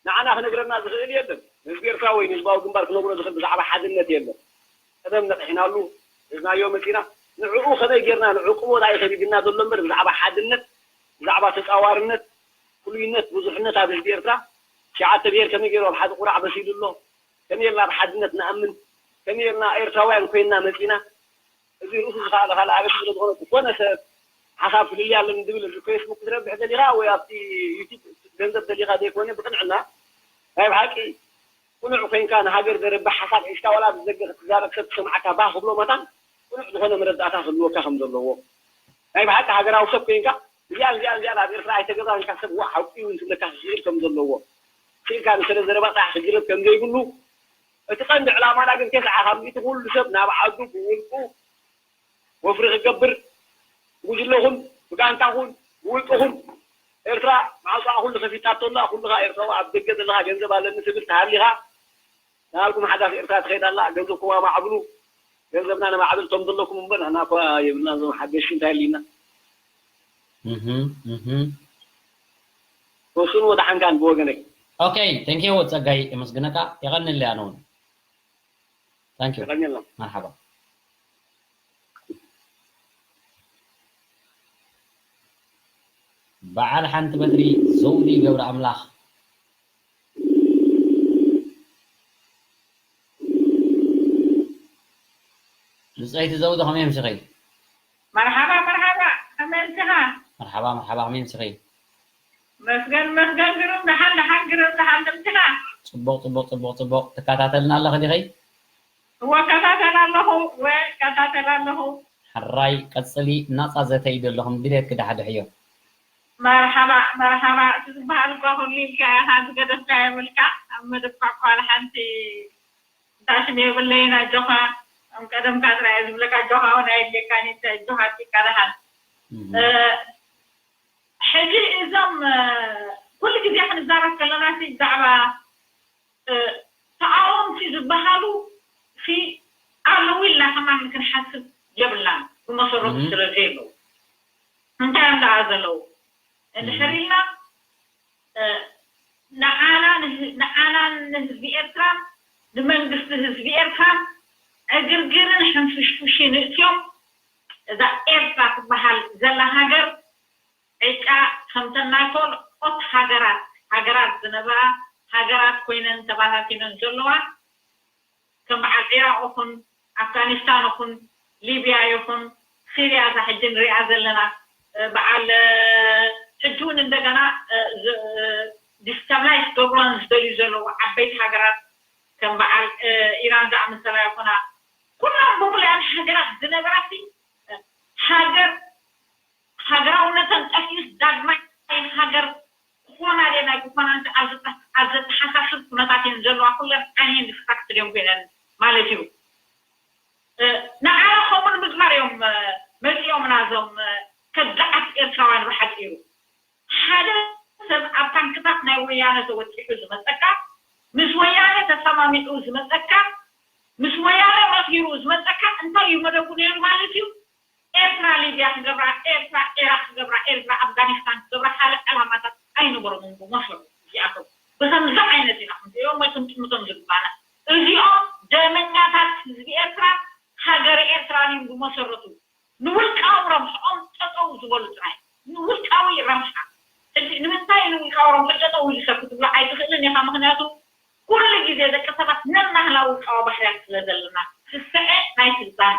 ንዓና ክነግረና ዝኽእል የለን። ንህዝቢ ኤርትራ ወይ ንህዝባዊ ግንባር ክነግሮ ዝኽእል ብዛዕባ ሓድነት የለን። ቀደም ነቒሕናሉ፣ ሒዝናዮ መጺና። ንዕኡ ከመይ ጌርና ንዕቅቦ ደኣ እዩ ከቢድና ዘሎ እምበር ብዛዕባ ሓድነት፣ ብዛዕባ ተጻዋርነት፣ ፍሉይነት፣ ብዙሕነት ኣብ ህዝቢ ኤርትራ፣ ትሽዓተ ብሄር ከመይ ገይሩ ኣብ ሓደ ቁራዕ በሲሉ ኣሎ፣ ከመይ ጌርና ብሓድነት ንኣምን፣ ከመይ ጌርና ኤርትራውያን ኮይንና መጺና፣ እዚ ርእሱ ዝኸኣለ ካልእ ኣበሲ ስለ ዝኾነ፣ ዝኾነ ሰብ ሓሳብ ፍልልይ ኣለኒ ዝብል እዚ ፌስቡክ ክትረብሕ ደሊኻ ወይ ኣብቲ ዩቱብ ገንዘብ ደሊኻ ዘይኮነ፣ ብቅንዕና ናይ ብሓቂ ቅኑዕ ኮይንካ ንሃገር ዘርብሕ ሓሳብ ሒዝካ ዋላ ብደገ ክትዛረብ ሰብ ክሰምዓካ ባህ ክብሎ መታን ቅኑዕ ዝኾነ መረዳእታ ክህልወካ ከም ዘለዎ፣ ናይ ብሓቂ ሃገራዊ ሰብ ኮይንካ እዚኣን እዚኣን እዚኣን ኣብ ኤርትራ ኣይተገብራን ኢልካ ሰብ ዋእ ሓቂ እውን ክብለካ ክኽእል ከም ዘለዎ፣ ስኢልካ ንሰለ ዘረባ ጥራሕ ክግረብ ከም ዘይብሉ፣ እቲ ቀንዲ ዕላማና ግን ተስዓ ካብ ሚእቲ ኩሉ ሰብ ናብ ዓዱ ብውልቁ ወፍሪ ክገብር፣ ብጉጅለኹም፣ ብጋንታኹም፣ ብውልቅኹም፣ ኤርትራ ማዕጾኣ ኩሉ ከፊታቶ ኣላ፣ ኩልኻ ኤርትራዊ ኣብ ደገ ዘለኻ ገንዘብ ኣለኒ ትብል ተሃሊኻ፣ ናብኩም ሓዳስ ኤርትራ ትኸይድ ኣላ፣ ገንዘብኩም ኣማዕብሉ፣ ገንዘብና ነማዕብል፣ እቶም ዘለኩም እምበር ንሕና እኳ የብልና፣ እዞም ሓደሽቲ እንታይ ኣሊና? እህ፣ እህ። ወስኑ ወደሓንካን ብወገነይ። ኦኬ፣ ቴንክ ዩ ጸጋይ፣ የመስግነካ፣ የቐንየለይ ኣነ እውን። ታንክ ዩ። የቐንየልና። መርሓባ። በዓል ሓንቲ በትሪ ዘውዲ ገብረ ኣምላኽ። ብፀይቲ ዘውዶ ከመይ ኣምሲኺ? መርሓባ መርሓባ፣ ከመይ ኣምሲኻ? መርሓባ መርሓባ፣ ከመይ ኣምሲኺ? መስገን መስገን፣ ግርም ደሓን ደሓን፣ ግርም ደሓን፣ ኣምሲኻ? ፅቡቕ ፅቡቕ ፅቡቕ ፅቡቕ። ትከታተልና ኣለኺ ዲኺ? እወ እከታተል ኣለኹ፣ እወ እከታተል ኣለኹ። ሕራይ ቀፅሊ፣ ናፃ ዘተ እዩ ዘለኹም፣ ድሌትኪ ዳሕድሕዮ። መርሓባ መርሓባ፣ እቲ ዝበሃል እኳ ኩሉ ኢልካ ኢኻ፣ ዝገደፍካ የብልካ። ኣብ መደብካ እኳ ሓንቲ እንታይ ሽም የብለይን፣ ኣጆኻ። ከም ቀደምካ ጥራይ እየ ዝብለካ፣ ኣጆኻ እውን ኣየድልየካን እዩ፣ እንታይ ኣጆኻ ኣጥቂካ ደሓን። ሕጂ እዞም ኩሉ ግዜ ክንዛረብ ከለና ሲ ብዛዕባ ተቃወምቲ ዝበሃሉ ሲ ኣለዉ ኢልና ከማን ክንሓስብ የብልናን፣ ብመሰረቱ ስለ ዘይብሉ። እንታይ እዮም ደኣ ዘለዉ እንድሕር ኢልና ንዓና ንዓናን ንህዝቢ ኤርትራን ንመንግስቲ ህዝቢ ኤርትራን ዕግርግርን ሕንፍሽፍሽን እትዮም እዛ ኤርትራ ትበሃል ዘላ ሃገር ዕጫ ከምተን ናይ ካልኦት ሃገራት ሃገራት ዝነበራ ሃገራት ኮይነን ተባታቲነን ዘለዋ ከም በዓል ዒራቕ ይኹን ኣፍጋኒስታን ይኹን ሊብያ ይኹን ሲርያ እዛ ሕጂ ንሪኣ ዘለና በዓል ሕጂ እውን እንደገና ዲስታብላይዝ ገብሮን ዝደልዩ ዘለዉ ዓበይቲ ሃገራት ከም በዓል ኢራን ዝኣመሰላ ይኹና ኩሎም ብምሉኣን ሃገራት ዝነበራ ሃገር ሃገራውነተን ጠፊኡስ ዳግማይ ሃገር ክኾና ድየን ኣይክኾናን ኣብ ዘተሓሳስብ ኩነታት እየን ዘለዋ። ኩለን ዓይነን ዲስትራክትድ እዮም ኮይነን ማለት እዩ። ንዓና ከምኡ ንምግባር እዮም መፂኦም ናዞም ከዳዓት ኤርትራውያን ብሓፂሩ። ሓደ ሰብ ኣብ ታንክታት ናይ ወያነ ተወጢሑ ዝመፀካ፣ ምስ ወያነ ተሰማሚዑ ዝመፀካ፣ ምስ ወያነ መኺሩ ዝመፀካ እንታይ እዩ መደቡ ነይሩ ማለት እዩ? ኤርትራ ሊብያ ክገብራ፣ ኤርትራ ዒራቅ ክገብራ፣ ኤርትራ ኣፍጋኒስታን ክገብራ ካልእ ዕላማታት ኣይነበሮምን ብመሰረቱ እዚኣቶም። ብከምዚ ዓይነት ኢና ክንሪኦም ወይ ክንጥምቶም ዝግባና። እዚኦም ደመኛታት ህዝቢ ኤርትራ ሃገረ ኤርትራን እዮም ብመሰረቱ። ንውልቃዊ ረብሕኦም ጠጠው ዝበሉ ጥራይ። ንውልቃዊ ረብሓ። ሕጂ ንምንታይ ንውልቃዊ ረብሑ ጠጠው ኢሉ ሰብ ክትብሎ ኣይትኽእልን ኢኻ። ምኽንያቱ ኩሉ ግዜ ደቂ ሰባት ነናህና ውልቃዊ ባህርያት ስለ ዘለና። ስስዐ ናይ ስልጣን።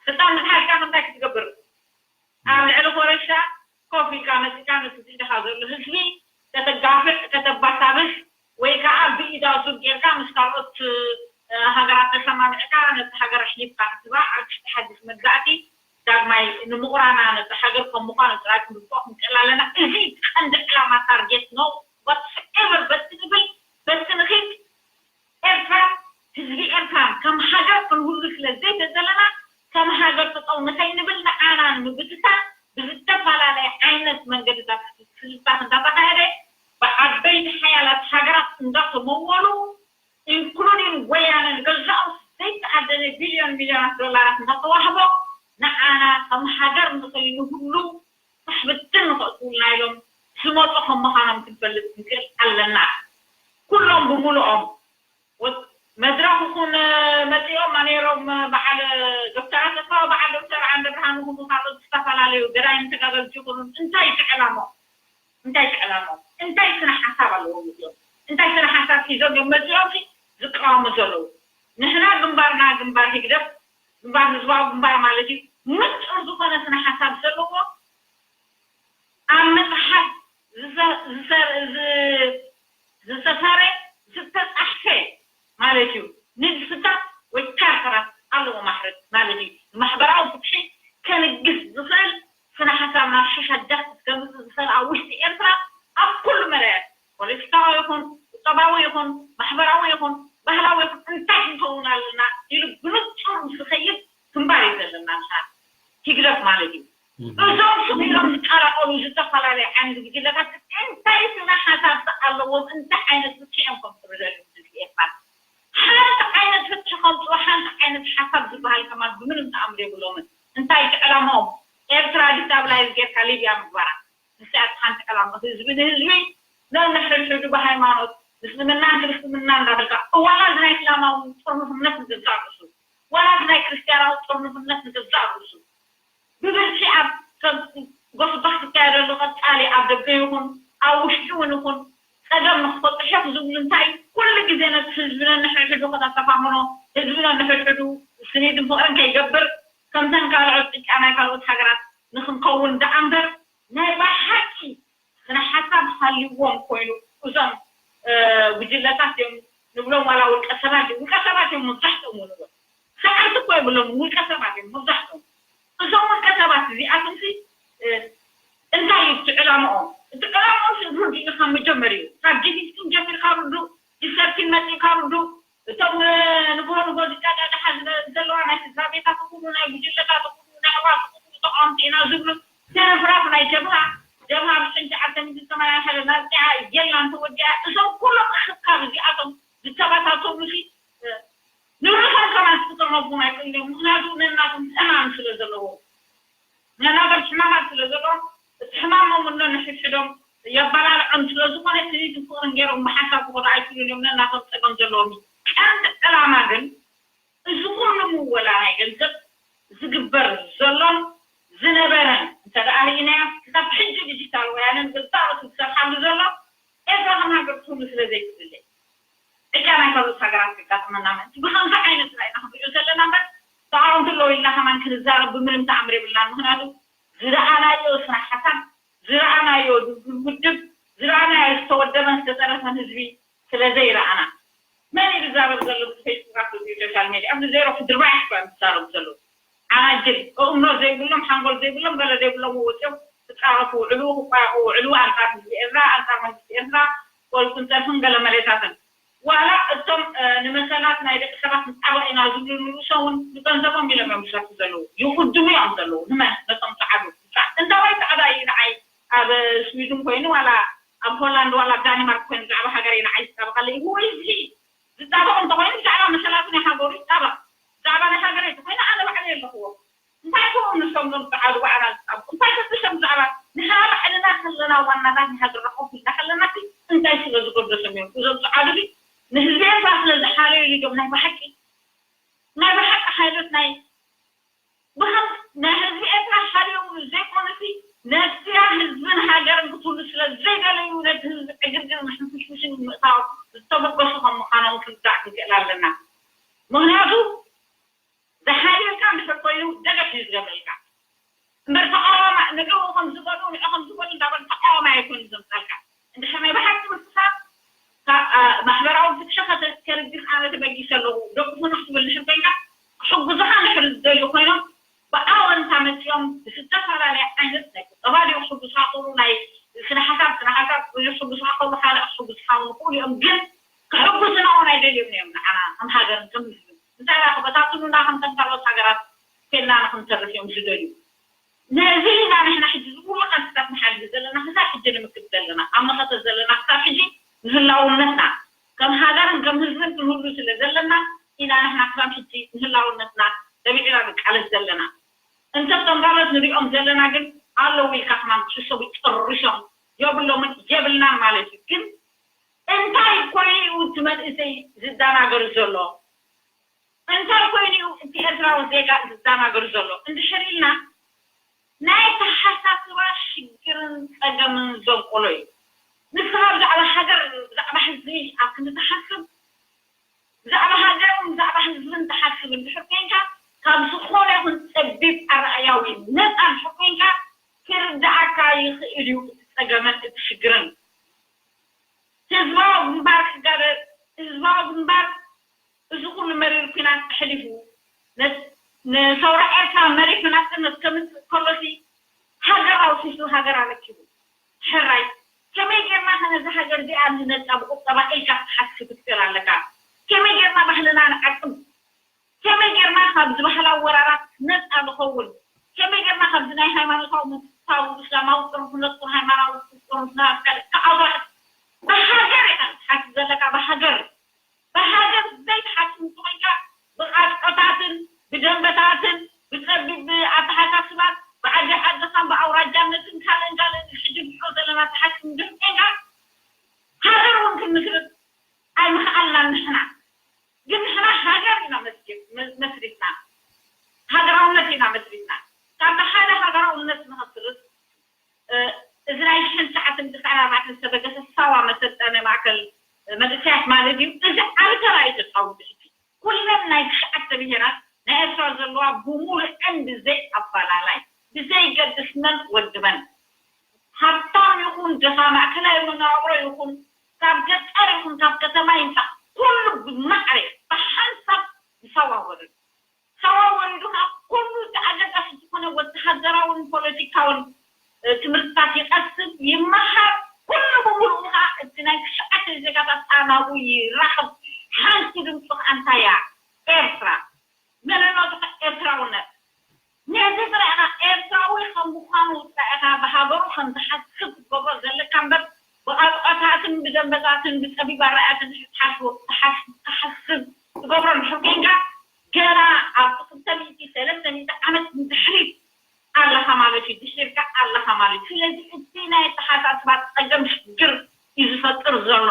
ስልጣን ምስ ሓዝካ እንታይ ክትገብር? ኣብ ልዕሊ ኮረሻ ኮፍ ኢልካ መጺእካ ነቲ ዝሕድኻ ዘሎ ህዝቢ ከተጋፍዕ፣ ከተባሳብስ ወይ ከዓ ብኢዳ ሱር ጌርካ ምስ ካልኦት ሃገራት ተሰማሚዕካ ነቲ ሃገር ኣሕሊፍካ ክትህባ ኣብ ትሕቲ ሓድሽ መግዛእቲ ዳግማይ ንምቑራና ነቲ ሃገር ከም ምዃኑ ጥራይ ክንርድኦ ክንክእል ኣለና። እዚ ቀንዲ ዕላማ ታርጌት ነው። ዋትስኤቨር በቲ ንብል በቲ ንኺድ ኤርትራ ህዝቢ ኤርትራ ከም ሃገር ክንህሉ ስለ ዘይተደለና ከም ሃገር ጠጠው ንኸይንብል ንዓና ንምብትታን ብዝተፈላለየ ዓይነት መንገድታት ፍልስታት እንዳተኻየደ ብዓበይቲ ሓያላት ሃገራት እንዳተመወሉ ኢንክሉዲን ወያነ ንገዛኡ ዘይተዓደነ ቢልዮን ሚልዮናት ዶላራት እንዳተዋህቦ ንዓና ከም ሃገር ንኸይንህሉ ፋሕብትን ንኸእትውልና ኢሎም ዝመፁ ከም ምዃኖም ክንፈልጥ ክንክእል ኣለና። ኩሎም ብምሉኦም መድረኽ ይኹን መፂኦም ነይሮም በዓል ዶክተር ኣሰፋ በዓል ዶክተር ዓንደብርሃን ይኹኑ ካልኦት ዝተፈላለዩ ገዳይም ተጋደልቲ ይኹኑ እንታይ እዩ ዕላምኦም? እንታይ እዩ ዕላምኦም? እንታይ ስነ ሓሳብ ኣለዎም እዚኦም? እንታይ ስነ ሓሳብ ሒዞም እዮም መፂኦም ዝቃወሙ ዘለዉ? ንሕና ግንባርና ግንባር ህግደፍ ግንባር ህዝባዊ ግንባር ማለት እዩ ንፁር ዝኾነ ስነ ሓሳብ ዘለዎ ኣብ መፅሓፍ ዝሰፈረ ዝተፃሕፈ ማለት እዩ። ንድፍታት ወይ ቻርተራት ኣለዎ ማሕረት ማለት እዩ። ንማሕበራዊ ፍትሒ ከንግስ ዝኽእል ስነ ሓሳብ ናብ ሽሻ ጃስቲስ ከምፅእ ዝኽእል ኣብ ውሽጢ ኤርትራ ኣብ ኩሉ መዳያት ፖለቲካዊ ይኹን ቁጠባዊ ይኹን ማሕበራዊ ይኹን ባህላዊ ይኹን እንታይ ክንከውን ኣለና ኢሉ ብንፁር ምስ ዝኸይድ ግንባር እዩ ዘለና ንሳ ህግደፍ ማለት እዩ። እዞም ስም ኢሎም ዝቀላቀሉ ዝተፈላለዩ ዓይነት ጉጅለታት እንታይ ስነ ሓሳብ ኣለዎም እንታይ ዓይነት ፍትሒ እዮም ከምፅኡ ደልዮም ህዝቢ ኤርትራ ሓንቲ ዓይነት ፍትሒ ከምፅኡ ሓንቲ ዓይነት ሓሳብ ዝበሃል ከማን ብምንም ተኣምር የብሎምን እንታይ እቲ ዕላማኦም ኤርትራ ዲስታብላይዝ ጌርካ ሊብያ ምግባራ ንስያት ሓንቲ ዕላማ ህዝቢ ንህዝቢ ነንሕድሕዱ ብሃይማኖት ምስልምናን ክርስትምና እንዳበልካ ዋላ እዚ ናይ እስላማዊ ጥርኑፍነት ንገዛእ ርእሱ ዋላ እዚ ናይ ክርስትያናዊ ጥርኑፍነት ንገዛእ ርእሱ ብብዝሒ ኣብ ጎስጓስ ዝካየደሉ ቀፃሊ ኣብ ደገ ይኹን ኣብ ውሽጢ እውን ይኹን ፀገም ንክፈጥሑ ዝብሉ እንታይ ኩሉ ግዜ ነቲ ህዝቢ ነንሕድሕዱ ከተተፋፍኖ ህዝቢ ነንሕድሕዱ ስኒትን ፍቕርን ከይገብር ከምተን ካልኦት ጭቃ ናይ ካልኦት ሃገራት ንክንከውን ደኣ እምበር ናይ ብሓቂ ስነ ሓሳብ ሃልይዎም ኮይኑ እዞም ጉጅለታት እዮም ንብሎም ዋላ ውልቀ ሰባት እዮም ውልቀ ሰባት እዮም መብዛሕትኦም ንብሎም ሰዓርቲ እኮ የብሎም ውልቀ ሰባት እዮም መብዛሕትኦም እዞም ውልቀ ሰባት እዚኣቶም እንታይ እዩ እቲ ዕላምኦም እቲ ዕላምኦም ርዱእ ካብ መጀመሪኡ ካብ ዲቪስኪን ጀሚርካ ርዱእ ዲሰርቲን መፂእካ ርዱእ እቶም ንግሆ ንግሆ ዝጫጫጫሓ ዘለዋ ናይ ስድራ ቤታት ኩሉ ናይ ጉጅለታት ኩሉ ናይ ኣባላት ኩሉ ተቃወምቲ ኢና ዝብሉ ተረፍራፍ ናይ ጀብሃ ጀብሃ ብሽንቲ ዓሰርተ ሚእቲ ሰማንያ ሓደ ናብ ርቲዓ የላን ተወዲኣ እዞም ኩሎም ኣኽብካብ እዚኣቶም ዝተባታተሉ ሲ ንብረቶም ከማን ክጥረፉ ናይ ቅድሚኦም ምክንያቱ ነናቶም ሕማም ስለ ዘለዎ ነናቶም ሕማማት ስለ ዘለዎም እቲ ሕማሞም እኖ ንሕድሕዶም የባላልዖም ስለ ዝኾነ ስኒትን ፍቕርን ገይሮም ብሓንሳብ ክኾዱ ኣይክእሉን እዮም ነናቶም ፀገም ዘለዎም እዩ ቀንዲ ዕላማ ግን እዚ ኩሉ ምወላ ናይ ገንዘብ ዝግበር ዘሎን ዝነበረን እንተደኣ ርኢናዮ ክሳብ ሕጂ ዲጂታል ወያነ ንገዛእ ርእሱ ዝሰርሓሉ ዘሎ ኤርትራ ከም ሃገር ትህሉ ስለ ዘይትድለ ዕጫ ናይ ካልኦት ሃገራት ከጋጥመና ምእንቲ ብከምዚ ዓይነት ስራ ኢና ክንሪኦ ዘለና እምበር ተቃወምቲ ኣለዉ ኢልና ከማን ክንዛረብ ብምንም ተኣምር የብልናን ምክንያቱ ዝረኣናዮ ስራሕ ሓሳብ ዝረኣናዮ ድልዱል ውድብ ዝረኣናዮ ዝተወደበን ዝተጠረፈን ህዝቢ ስለ ዘይረኣና መን እዩ ዝዛረብ ዘሎ ብዚ ፌስቡካት በዚ ሶሻል ሜድያ ኣብዚ ዜሮ ክድርባይ እኮ እዮም ዝዛረቡ ዘለዉ ዓናጅል እእምሮ ዘይብሎም ሓንጎል ዘይብሎም ገለ ዘይብሎም ወፅኦም ክፃረፉ ውዕሉ ክቋየቁ ውዕሉ ኣንፃር ህዝቢ ኤርትራ ኣንፃር መንግስቲ ኤርትራ ቆልኩን ፀርፍን ገለ መሌታትን ዋላ እቶም ንመሰላት ናይ ደቂ ሰባት ንፃበቕ ኢና ዝብሉ ንርእሶም እውን ንገንዘቦም ኢሎም እዮም ዝሰርሑ ዘለዉ ይቕድሙ እዮም ዘለዉ ንመን ነቶም ፀዓዱ እንዳዋይ ፃዕዳ እዩ ንዓይ ኣብ ስዊድን ኮይኑ ዋላ ኣብ ሆላንድ ዋላ ዳኒማርክ ኮይኑ ብዛዕባ ሃገረይ ንዓይ ዝጣበቐለይ who is he ዝጣበቕ እንተኾይኑ ብዛዕባ መሰላቱ ናይ ሃገሩ ይጣበቕ ብዛዕባ ናይ ሃገረይ እንተኾይኑ ኣነ ባዕለይ ኣለኽዎ እንታይ ኮም ንሶም ዞም ፃዓዱ ባዕላ ዝጣበቑ እንታይ ገደሶም ብዛዕባ ንሕና ባዕልና ከለና ዋናታት ናይ ሃገርና ኮፍ ኢልና ከለና እንታይ ስለ ዝገደሶም እዮም እዞም ፃዓዱ ንህዝቢ ኤርትራ ስለ ዝሓለዩሉ እዮም ናይ ብሓቂ ናይ ብሓቂ ሓይሎት ናይ ብኸም ናይ ህዝቢ ኤርትራ ሓልዮምሉ ዘይኮነሲ ነዚኣ ህዝብን ሃገርን ክትህሉ ስለ ዘይደለዩ ነቲ ህዝቢ ዕግርግርን ሕንፍሽፍሽን ምእታው ዝተበገሱ ከም ምዃኖም ክንርዳእ ክንክእል ኣለና። ምኽንያቱ ዝሓልየልካ እንድሕር ኮይኑ ደገፍ እዩ ዝገብረልካ። እምበር ተቃዋማ ንዕኡ ከም ዝበሉ ንዑ ከም ዝበሉ እንዳበሉ ተቃዋማይ ኣይኮኑ ዘምፃልካ። እንድሕር ናይ ብሓቂ ንስኻ ካብ ማሕበራዊ ፍትሒ ከርግን ኣነ ተበጊሰ ኣለኹ ደቅኹም ክትብል ድሕር ኮይንካ ክሕጉዙኻ ድሕር ዝደልዩ ኮይኖም ብኣወንታ መፂኦም ብዝተፈላለየ ዓይነት ናይ ቁጠባ ድዩ ክሕጉዙኻ ክእሉ ናይ ስነ ሓሳብ ስነ ሓሳብ ድዩ ክሕጉዙኻ ክእሉ ካልእ ክሕጉዙኻ እውን ይኽእሉ እዮም ግን ክሕጉዙና እውን ኣይደልዮም እዮም ንዓና ከም ሃገርን ከም ህዝብን እንታይ ደኣ ክበታትኑና ከምተን ካልኦት ሃገራት ኮይንና ንክንተርፍ እዮም ዝደልዩ ነዚ ኢና ንሕና ሕጂ ዝኩሉ ቃልስታት ንሓልፍ ዘለና ክሳብ ሕጂ ንምክት ዘለና ኣብ መኸተ ዘለና ክሳብ ሕጂ ንህላውነትና ከም ሃገርን ከም ህዝብን ክንህሉ ስለ ዘለና ኢና ንሕና ክሳብ ሕጂ ንህላውነትና ተቢዕና ንቃለስ ዘለና እንተ እቶም ካልኦት ንሪኦም ዘለና ግን ኣለዉ ኢልካ ከማን ክሕሰቡ ጨሪሶም የብሎምን የብልናን ማለት እዩ ግን እንታይ ኮይኑ እዩ እቲ መንእሰይ ዝደናገር ዘሎ እንታይ ኮይኑ እዩ እቲ ኤርትራዊ ዜጋ ዝደናገር ዘሎ እንድሕር ኢልና ናይ ተሓሳስባ ሽግርን ጸገምን ዘንቆሎ እዩ ንስኻ ብዛዕባ ሃገር ብዛዕባ ህዝቢ ኣብ ክንዲ ትሓስብ ብዛዕባ ሃገርን ብዛዕባ ህዝብን ትሓስብ እንድሕር ኮይንካ ካብ ዝኾነ ይኹን ጸቢብ ኣረኣያዊ ነፃ እንድሕር ኮይንካ ክርድኣካ ይኽእል እዩ እቲ ጸገምን እቲ ሽግርን ህዝባዊ ግንባር ክጋደል ህዝባዊ ግንባር እዚ ኩሉ መሪር ኩናት ኣሕሊፉ ንሰውራ ኤርትራ መሪሑ ናጽነት ከምጽእ ከሎሲ ሃገር ኣውሒሱ ሃገር ኣረኪቡ ሕራይ ከመይ ጌርና ከ ነዛ ሃገር እዚኣ ንህነጻ ብቁጠባ ኢልካ ክትሓስብ ክትክእል ኣለካ ከመይ ጌርና ባህልና ንዓቅም ከመይ ጌርና ካብዚ ባህላዊ ወራራት ነፃ ንኸውን? ከመይ ጌርና ካብዚ ናይ ሃይማኖታዊ መንግስታዊ እስላማዊ ጥርንፍነቱ ሃይማኖታዊ ጥርንፍነቱ ካልእ ተኣዋት ብሃገር ኢኻ ትሓስብ ዘለካ ብሃገር ብሃገር ዘይትሓስብ እንተኾይንካ ብቃጭቆታትን ብደንበታትን ብፀቢብ ኣተሓሳስባን ብዓዲ ዓድኻን ብኣውራጃነትን ካልእን ካልእን ሕጂ ንሪኦ ዘለና ትሓስብ እንድሕር ኮይንካ ሃገር እውን ክንምስርት ኣይምኽኣልናን ንሕና ግን ንሕና ሃገር ኢና መስሪትና ሃገራውነት ኢና መስሪትና ካብቲ ሓደ ሃገራውነት ንኸስርት እዚ ናይ ሽሕን ትሽዓተ ሚእትን ኣርባዕተን ዝተበገሰ ሳዋ መሰልጠነ ማእከል መንእሰያት ማለት እዩ እዚ ዓቢ ተራ እዩ ተፃዊቱ ሕጂ ኩለን ናይ ትሽዓተ ብሄራት ናይ ኤርትራ ዘለዋ ብምሉእን ብዘይ ኣባላላይ፣ ብዘይ ገድስ መን ወዲ መን፣ ሃብታም ይኹን ድኻ፣ ማእከላይ መነባብሮ ይኹን፣ ካብ ገጠር ይኹን ካብ ከተማ ይምጻእ፣ ኩሉ ብማዕረ ብሓንሳብ ንሳዋ ወረዱ። ሳዋ ወሪዱ ከዓ ኩሉ እቲ ኣገዳሲ ዝኾነ ወተሃደራውን ፖለቲካውን ትምህርትታት ይቐስም፣ ይመሃር። ኩሉ ብምሉኡ ከዓ እቲ ናይ ትሽዓተ ዜጋታት ኣናብኡ ይራኸብ። ሓንቲ ድምፂ ከዓ እንታይ እያ? ኤርትራ። መንነቱ ከዓ ኤርትራውነት። ነዚ ጥራይ ኢኻ ኤርትራዊ ከም ምዃኑ ጥራይ ኢኻ ብሃገሩ ከም ዝሓስብ ክትገብሮ ዘለካ እምበር፣ ብቓልዖታትን ብደንበታትን ብጸቢብ ኣረኣእያትን ክትሓስብ ክትሓስብ ክትገብሮ እንድሕር ኮንካ፣ ገና ኣብ ክልተ ሚእቲ ሰለስተ ሚእቲ ዓመት ንድሕሪት ኣለኻ ማለት እዩ። ድሒርካ ኣለኻ ማለት እዩ። ስለዚ እቲ ናይ ኣተሓሳስባ ጸገም ሽግር እዩ ዝፈጥር ዘሎ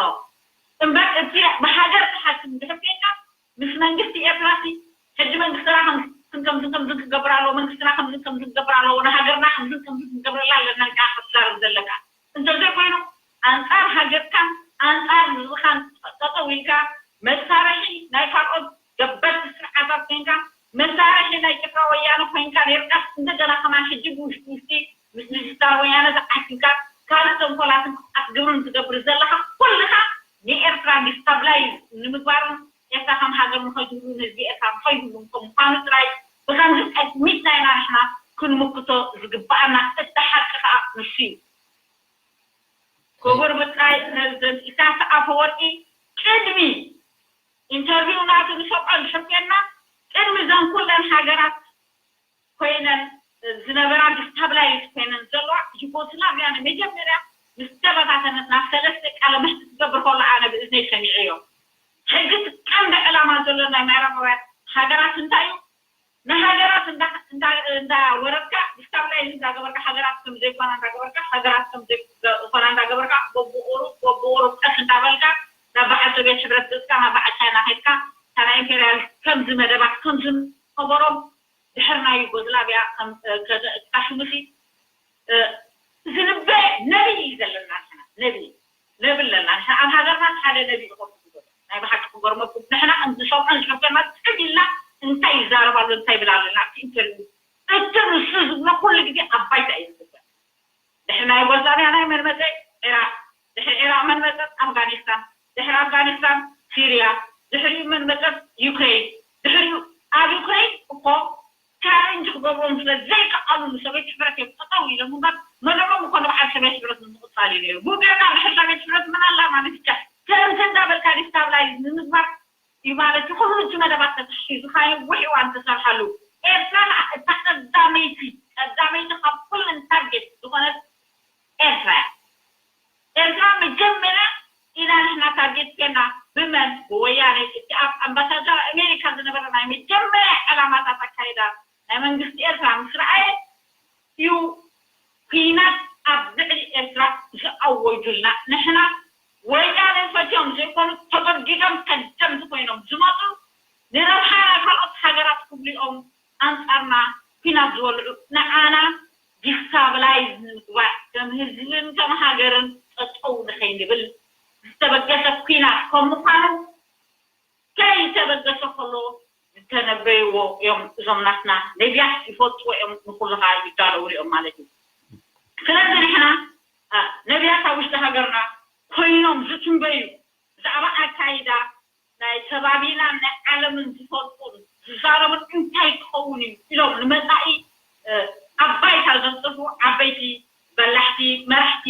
እምበር፣ እቲ ብሃገር ትሓስብ እንድሕር ኮንካ፣ ምስ መንግስቲ ኤርትራ ሲ ሕጂ መንግስትና ከምዝን ከምዝን ከምዝን ክገብር ኣለዎ፣ መንግስትና ከምዝን ከምዝን ክገብር ኣለዎ፣ ንሃገርና ከምዝን ከምዝን ክንገብረላ ኣለና ኢልካ ክትዛረብ ዘለካ። እንተዘይኮይኑ ኣንጻር ሃገርካን ኣንጻር ህዝብኻን ጠጠው ኢልካ መሳርሒ ናይ ካልኦት ገበርቲ ስርዓታት ኮይንካ፣ መሳርሒ ናይ ጭፍራ ወያነ ኮይንካ ነይርካስ፣ እንደገና ከማን ሕጂ ብውሽጢ ውሽጢ ምስ ዲጂታል ወያነ ተዓሲብካ ካልእ ተንኮላትን ክፍኣት ግብርን ትገብር ዘለኻ፣ ኩልኻ ንኤርትራ ዲስታብላይዝ ንምግባርን ኤርትራ ከም ሃገር ንኸይትህሉ፣ ንህዝቢ ኤርትራ ንኸይህሉ ከም ምዃኑ ጥራይ ብኸምዚ ጠስሚትና ኢና ንሕና ክንምክቶ ዝግብኣና። እቲ ሓቂ ከኣ ንሱ እዩ። ክቡር ብጻይ ፕረዚደንት ኢሳያስ ኣፈወርቂ ቅድሚ ኢንተርቪው ናቱ ንሰብዖ እንድሕር ጌርና፣ ቅድሚ እዘን ኩለን ሃገራት ኮይነን ዝነበራ፣ ዲስታብላይዝ ኮይነን ዘለዋ ዩጎስላቭያ ንመጀመርያ ምስ ተበታተነት ናብ ሰለስተ ቃለ መሕትት ክገብር ከሎ ኣነ ብእዝነይ ሰሚዐዮ። ሕጂ እቲ ቀንዲ ዕላማ ዘሎ ናይ ምዕራባውያን ሃገራት እንታይ እዩ? ንሃገራት እንዳ- እንዳ- እንዳወረድካ፣ ዲስታብላይዝ እንዳገበርካ፣ ሃገራት ከም ዘይኮና እንዳገበርካ፣ ሃገራት ከም ዘይኮና እንዳገበርካ፣ በብቑሩብ በብቑሩብ ቀስ እንዳበልካ ናብ በዓል ሶቪየት ሕብረት ገጽካ፣ ናብ በዓል ቻይና ከድካ፣ እታ ናይ ኢምፔርያል ከምዚ መደባት ከም ዝነበሮም ድሕሪ ናይ ዩጎዝላቭያ ከም- እ፣ ከ- ክታሽሙሲ እ፣ ዝንበ ነቢይ እዩ ዘለና ንሕና። ነቢይ ነቢ ኣለና ንሕና። ኣብ ሃገርና ሓደ ነቢይ ይኾን ዝጎ ናይ ብሓቂ ክገርመኩም፣ ንሕና ከም ዝሰምዖ ዝሕብተና ጽግ ኢልና እንታይ ይዛረብ ኣሎ እንታይ ይብል ኣለና ኣብቲ ኢንተርቪው። እቲ ንሱ ዝብሎ ኩሉ ግዜ ኣብ ባይታ እዩ ዝግበር። ድሕሪ ናይ ዩጎዝላቭያ ናይ መን መጸ? ዒራቕ። ድሕሪ ዒራቕ መን መጸት? ኣፍጋኒስታን። ድሕሪ ኣፍጋኒስታን ሲርያ። ድሕሪኡ መን መጸት? ዩክሬን። ድሕሪኡ ኣብ ዩክሬን እኮ ቻለንጅ ክገብሮም ስለ ዘይከኣሉ ንሶቪየት ሕብረት እዮም ጠጠው ኢሎም እምበር መደቦም እኮ ንበዓል ሶቪየት ሕብረት ንምቕጻል እዩ ነይሩ። ብኡ ጌርካ ድሕሪ ሶቪየት ሕብረት መን ኣላ ማለት ይቻል። ከምዚ እንዳበልካ ዲስታብላይዝ ንምግባር እዩ ማለት እዩ። ኩሉ እቲ መደባት ተታሒዙ ካይኑ ብዙሕ እዋን ተሰርሓሉ። ኤርትራ ከዓ እታ ቀዳመይቲ ቀዳመይቲ ካብ ኩለን ታርጌት ዝኾነት ኤርትራ እያ። ኤርትራ መጀመርያ ኢና ንሕና ታርጌት ጌርና። ብመን? ብወያነ። እቲ ኣብ ኣምባሳደር ኣሜሪካ ዝነበረ ናይ መጀመርያ ዕላማታት ኣካይዳ ናይ መንግስቲ ኤርትራ ምስ ረኣየ እዩ ኲናት ኣብ ልዕሊ ኤርትራ ዝኣወጁልና። ንሕና ወያነ ፈትዮም ዘይኮኑ ተገዲዶም ከደምቲ ኮይኖም ዝመፁ ንረብሓ ናይ ካልኦት ሃገራት ክብሉ እዮም ኣንፃርና ኲናት ዝበልዑ። ንዓና ዲስታብላይዝ ንምግባር ከም ህዝብን ከም ሃገርን ጠጠው ንኸይንብል ዝተበገሰ ኲናት ከም ምዃኑ ከይተበገሰ ከሎ ዝተነበይዎ እዮም። እዞም ናትና ነቢያት ይፈልጥዎ እዮም፣ ንኩሉ ከዓ ይዳለውሉ እዮም ማለት እዩ። ስለዚ ንሕና አ፣ ነቢያት ኣብ ውሽጢ ሃገርና ኮይኖም ዝትንበዩ ብዛዕባ ኣካይዳ ናይ ከባቢናን ናይ ዓለምን ዝፈልጡን ዝዛረቡን እንታይ ክኸውን እዩ ኢሎም ንመፃኢ እ፣ ኣብ ባይታ ዘንፅፉ ዓበይቲ በላሕቲ መራሕቲ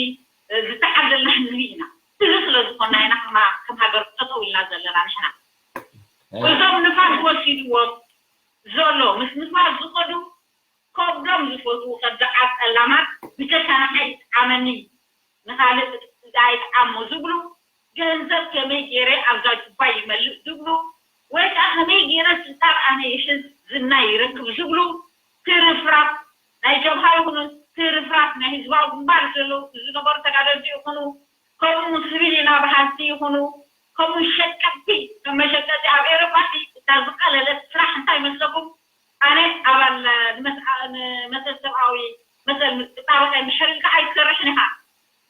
እ፣ ዝተዓደልና ህዝቢ ኢና። እዚ ስለ ዝኾንና ኢና ከማ ከም ሃገር ጠጠው ኢልና ዘለና ንሕና። እዞም ንፋስ ወሲድዎም ዘሎ ምስ ንፋስ ዝኸዱ ከብዶም ዝፈትዉ ከዳዓት ጠላማት ብተካ ንዓይ ይጥዓመኒ ንኻልእ ኣይጥዓሞ ዝብሉ፣ ገንዘብ ከመይ ገይረ ኣብዛ ጁባ ይመልእ ዝብሉ፣ ወይ ከዓ ከመይ ገይረ ስልጣን ኣነ ይሕዝ ዝና ይረክብ ዝብሉ ትርፍራፍ ናይ ጀብሃ ይኹኑ ትርፍራፍ ናይ ህዝባዊ ግንባር ዘለዉ ዝነበሩ ተጋደልቲ ይኹኑ ከምኡ ስቪል ኢና በሃልቲ ይኹኑ ከምኡ ሸቀጥቲ ከም መሸቀጢ ኣብ ኤሮጳ እታ ዝቀለለት ስራሕ እንታይ ይመስለኩም? ኣነ ኣባል ንመሰል ሰብኣዊ መሰል ጣበቃይ ምሕርን ከዓ ኣይትሰርሕን ኢኻ።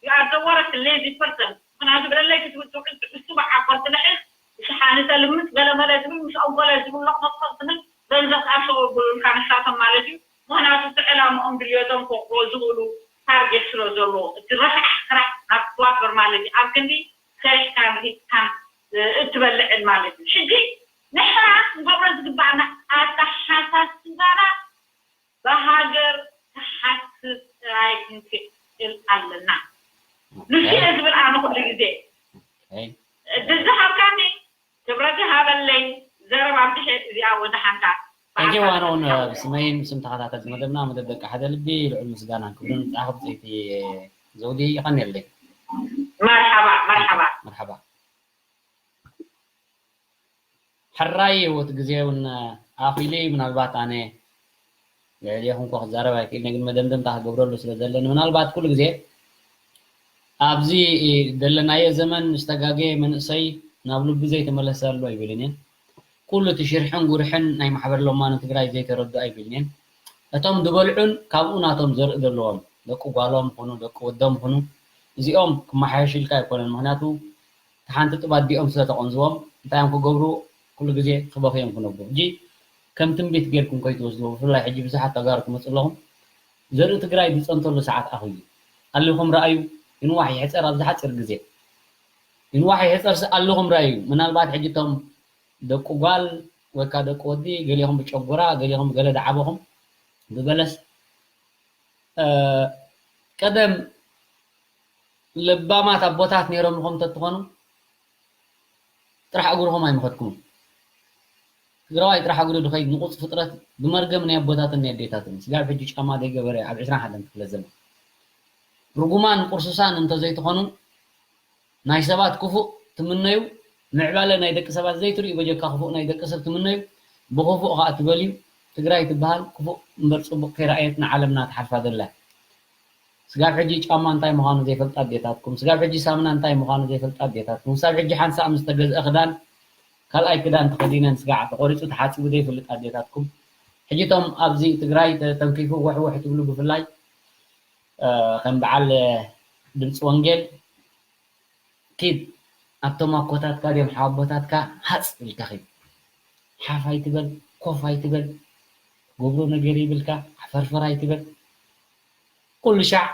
You are the worst lazy person። ምክንያቱ ብለለይ ክትብል ትውዕል ትሕሱ ብዓኮር ትልሕስ ብሸሓኒ ተልምስ ገለመለ ትብል ምስ ኣንጎለ ዝብሎ ክመፅእ ትብል ገንዘብ ኣሸወጉሉልካ ንሳቶም ማለት እዩ። ምክንያቱ እቲ ዕላምኦም ድልዮቶም ከውቅዎ ዝኽእሉ ታርጌት ስለ ዘለዎ እቲ ረሳሕ ስራሕ ናብ ክዋበር ማለት እዩ። ኣብ ክንዲ ሰሪሕካን ርሂፅካን እትበልዕን ማለት እዩ። ሕጂ ንሕና ክንገብሮ ዝግባኣና ኣተሓሳስባና ብሃገር ክሓስብ ጥራይ ክንክእል ኣለና። ንሱ እየ ዝብል ኣነ ኩሉ ግዜ። እድል ዝሃብካኒ ክብረት ይሃበለይ። ዘረባ ኣብዚሐ እዚኣ ወደ ሓንታ ሕጂ ዋንውን ብስመይን ብስም ተኸታተልቲ መደብና መደብ ደቂ ሓደ ልቢ ልዑል ምስጋናን ክብርን ንዓኺ ብፀይቲ ዘውዲ ይቐንየለይ። መርሓባ መርሓባ። መርሓባ። ሕራይ እዩ እቲ ግዜ እውን ኣኺሉ እዩ። ምናልባት ኣነ ልዕሌኹም እኳ ክዛረብ ኣይክእልን ግን መደምደምታ ክገብረሉ ስለ ዘለኒ ምናልባት ኩሉ ግዜ ኣብዚ ዘለናዮ ዘመን ዝተጋገየ መንእሰይ ናብ ልቡ ዘይተመለሰ ኣሎ ኣይብልን እየ። ኩሉ እቲ ሽርሕን ጉርሕን ናይ ማሕበር ለማኒ ትግራይ ዘይተረድኦ ኣይብልን እየ። እቶም ዝበልዑን ካብኡ ናቶም ዘርኢ ዘለዎም ደቂ ጓሎም ኹኑ ደቂ ወዶም ኹኑ እዚኦም ክመሓየሽልካ ኣይኮነን። ምክንያቱ ሓንቲ ጥብ ኣዲኦም ስለ ተቐንዝቦም እንታይ እዮም ክገብሩ? ኩሉ ግዜ ክበኽዮም ክነብሩ። ሕጂ ከም ትንቢት ጌርኩም ከይትወስድዎ። ብፍላይ ሕጂ ብዙሓት ተጋሩ ትመፁ ኣለኹም። ዘርኢ ትግራይ ዝፀንተሉ ሰዓት ኣኽዩ። ኣሊኹም ረኣዩ። ይንዋሕ ይሕፀር ኣብዚ ሓፂር ግዜ። ይንዋሕ ይሕፀር ኣለኹም ረኣዩ። ምናልባት ሕጂ እቶም ደቂ ጓል ወይ ከዓ ደቂ ወዲ ገሊኹም ብጨጎራ ገሊኹም ገለ ደዓበኹም ብበለስ ቀደም ለባማት ኣቦታት ነይሮምኹም እንተትኾኑ ጥራሕ እግርኹም ኣይምኸድኩምን። ትግራዋይ ጥራሕ እግሩ ድኸይድ ንቑፅ ፍጥረት ብመርገም ናይ ኣቦታትን ናይ ኣዴታትን ስጋብ ሕጂ ጫማ ዘይገበረ ኣብ ዕስራን ሓደን ክፍለ ዘመን ርጉማን ቁርሱሳን እንተዘይትኾኑ ናይ ሰባት ክፉእ ትምነዩ ምዕባለ ናይ ደቂ ሰባት ዘይትርእዩ በጀካ ክፉእ ናይ ደቂ ሰብ ትምነዩ ብክፉእ ከዓ ትበልዩ። ትግራይ ትበሃል ክፉእ እምበር ፅቡቅ ከይረኣየት ንዓለምና ትሓልፋ ዘላ። ስጋብ ሕጂ ጫማ እንታይ ምዃኑ ዘይፈልጣ ኣዴታትኩም፣ ስጋብ ሕጂ ሳምና እንታይ ምዃኑ ዘይፈልጣ ኣዴታትኩም፣ ክሳብ ሕጂ ሓንሳእ ምስ ተገዝአ ክዳን ካልኣይ ክዳን ተኸዲነን ስጋዕ ተቖሪፁ ተሓፂቡ ዘይፈልጥ ኣዴታትኩም፣ ሕጂ እቶም ኣብዚ ትግራይ ተተንኪፉ ውሕውሕ ትብሉ ብፍላይ ከም በዓል ድምፂ ወንጌል ኪድ ኣብቶም ኣኮታትካ ድዮም ሓወቦታትካ ሃፅ ኢልካ ኪድ ሓፍ ኣይትበል ኮፍ ኣይትበል ትገብሮ ነገር ይብልካ ሓፈርፈር ኣይትበል ኩሉ ሻዕ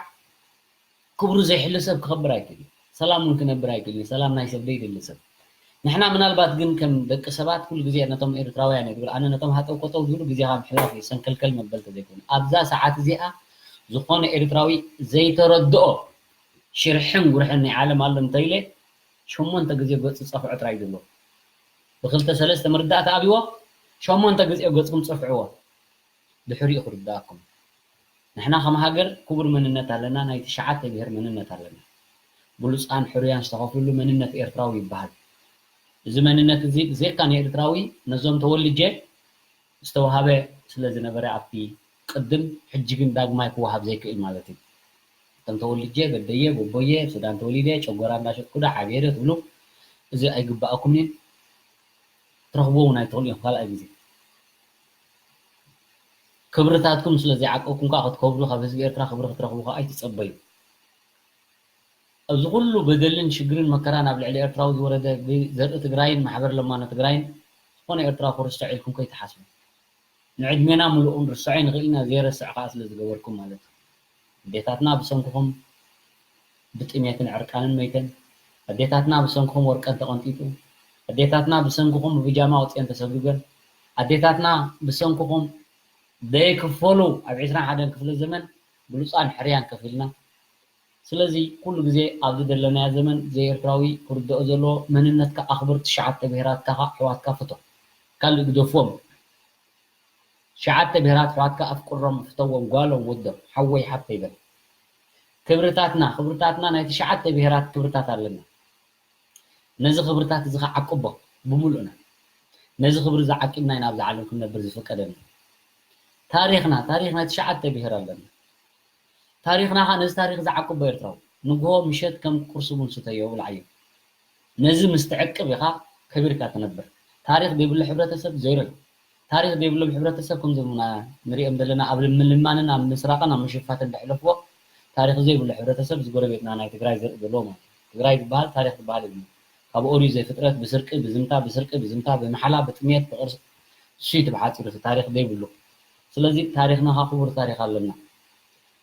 ክብሩ ዘይሕሉ ሰብ ክኸብር ኣይክእል ሰላም እውን ክነብር ኣይክእል ሰላም ናይ ሰብ ዘይደሊ ሰብ ንሕና ምናልባት ግን ከም ደቂ ሰባት ኩሉ ግዜ ነቶም ኤርትራውያን እየ ዝብል ኣነ ነቶም ሃጠው ኮጠው ዝብሉ ግዜኻ ምሕላፍ እዩ ሰንከልከል መበል ተዘይኮነ ኣብዛ ሰዓት እዚኣ ዝኾነ ኤርትራዊ ዘይተረድኦ ሽርሕን ጉርሕን ናይ ዓለም ኣሎ እንተኢለ ሸሞንተ ግዜ ገፁ ፀፍዖ ጥራይ እዩ ዘለዎ። ብክልተ ሰለስተ መርዳእታ ኣብይዎ ሸሞንተ ግዜ ገፅኩም ፀፍዕዎ ድሕሪኡ ክርዳእኩም። ንሕና ከም ሃገር ክቡር መንነት ኣለና፣ ናይ ትሽዓተ ብሄር መንነት ኣለና። ብሉፃን ሕሩያን ዝተኸፍልሉ መንነት ኤርትራዊ ይበሃል። እዚ መንነት እዚ ብዘይካ ንኤርትራዊ ነዞም ተወልጀ ዝተወሃበ ስለ ዝነበረ ኣብቲ ቅድም ሕጂ ግን ዳግማይ ክወሃብ ዘይክእል ማለት እዩ። እቶም ተወልጀ በደየ ጎቦየ ኣብ ሱዳን ተወሊደ ጨጎራ እንዳሸጥኩ ዶ ዓብየ ዶ ትብሉ እዚ ኣይግባኣኩምን እዩ። ትረኽብዎ እውን ኣይትኽእሉ ኢኹም ካልኣይ ግዜ። ክብርታትኩም ስለ ዘይዓቀብኩም ከዓ ክትከብሩ ካብ ህዝቢ ኤርትራ ክብሪ ክትረኽቡ ከዓ ኣይትፀበዩ። ኣብዚ ኩሉ በደልን ሽግርን መከራን ኣብ ልዕሊ ኤርትራዊ ዝወረደ ብዘርኢ ትግራይን ማሕበር ለማኖ ትግራይን ዝኾነ ኤርትራዊ ክርስዖ ኢልኩም ከይትሓስቡ። ንዕድሜና ሙሉእ ክንርስዖ ኣይንኽእል ኢና፣ ዘይረስዕ ከዓ ስለ ዝገበርኩም ማለት እዩ። ኣዴታትና ብሰንክኹም ብጥሜትን ዕርቃንን መይተን፣ ኣዴታትና ብሰንክኹም ወርቀን ተቐንጢጡ፣ ኣዴታትና ብሰንክኹም ብብጃማ ወፂኤን ተሰጉገን፣ ኣዴታትና ብሰንክኹም ደይክፈሉ ኣብ ዕስራን ሓደን ክፍለ ዘመን ብሉፃን ሕርያን ከፊልና። ስለዚ ኩሉ ግዜ ኣብዚ ዘለናዮ ዘመን ዘይኤርትራዊ ክርድኦ ዘለዎ መንነትካ ኣኽብር ትሽዓተ ብሄራትካ ኣሕዋትካ ፍቶ ካልእ ግደፍዎም ትሽዓተ ብሄራት ኣሕዋትካ ኣፍቅሮም ፍተዎም ጓሎም ወዶም ሓወይ ሓብተይ በል ክብርታትና ክብርታትና ናይ ትሽዓተ ብሄራት ክብርታት ኣለና ነዚ ክብርታት እዚ ከዓ ዓቅቦ ብሙሉእና ነዚ ክብሪ እዚ ዓቂብና ኢና ኣብዚ ዓለም ክንነብር ዝፍቀደና ታሪኽና ታሪኽ ናይ ትሽዓተ ብሄር ኣለና ታሪኽና ኸዓ ነዚ ታሪኽ ዝዓቅቦ ኤርትራዊ ንግሆ ምሸት ከም ቁርሲ ቡን ስተዮ ብልዓዮ ነዚ ምስ ትዕቅብ ኢኻ ከቢርካ ትነብር ታሪኽ ዘይብሉ ሕብረተሰብ ዜሮ እዩ ታሪኽ ዘይብሎም ሕብረተሰብ ከም ዞምና ንሪኦም ዘለና ኣብ ምልማንን ኣብ ምስራቕን ኣብ ምሽፋትን ዘሕለፍዎ ታሪኽ ዘይብሉ ሕብረተሰብ እዚ ጎረቤትና ናይ ትግራይ ዘርኢ ዘለዎ ማለት እዩ ትግራይ ዝበሃል ታሪኽ ዝበሃል የብሉን ካብ ኦሪት ዘፍጥረት ብስርቂ ብዝምታ ብስርቂ ብዝምታ ብምሓላ ብጥሜት ብቕርሲ እሱ እዩ እቲ ብሓፂሩ እቲ ታሪኽ ዘይብሉ። ስለዚ ታሪኽና ከዓ ክቡር ታሪኽ ኣለና።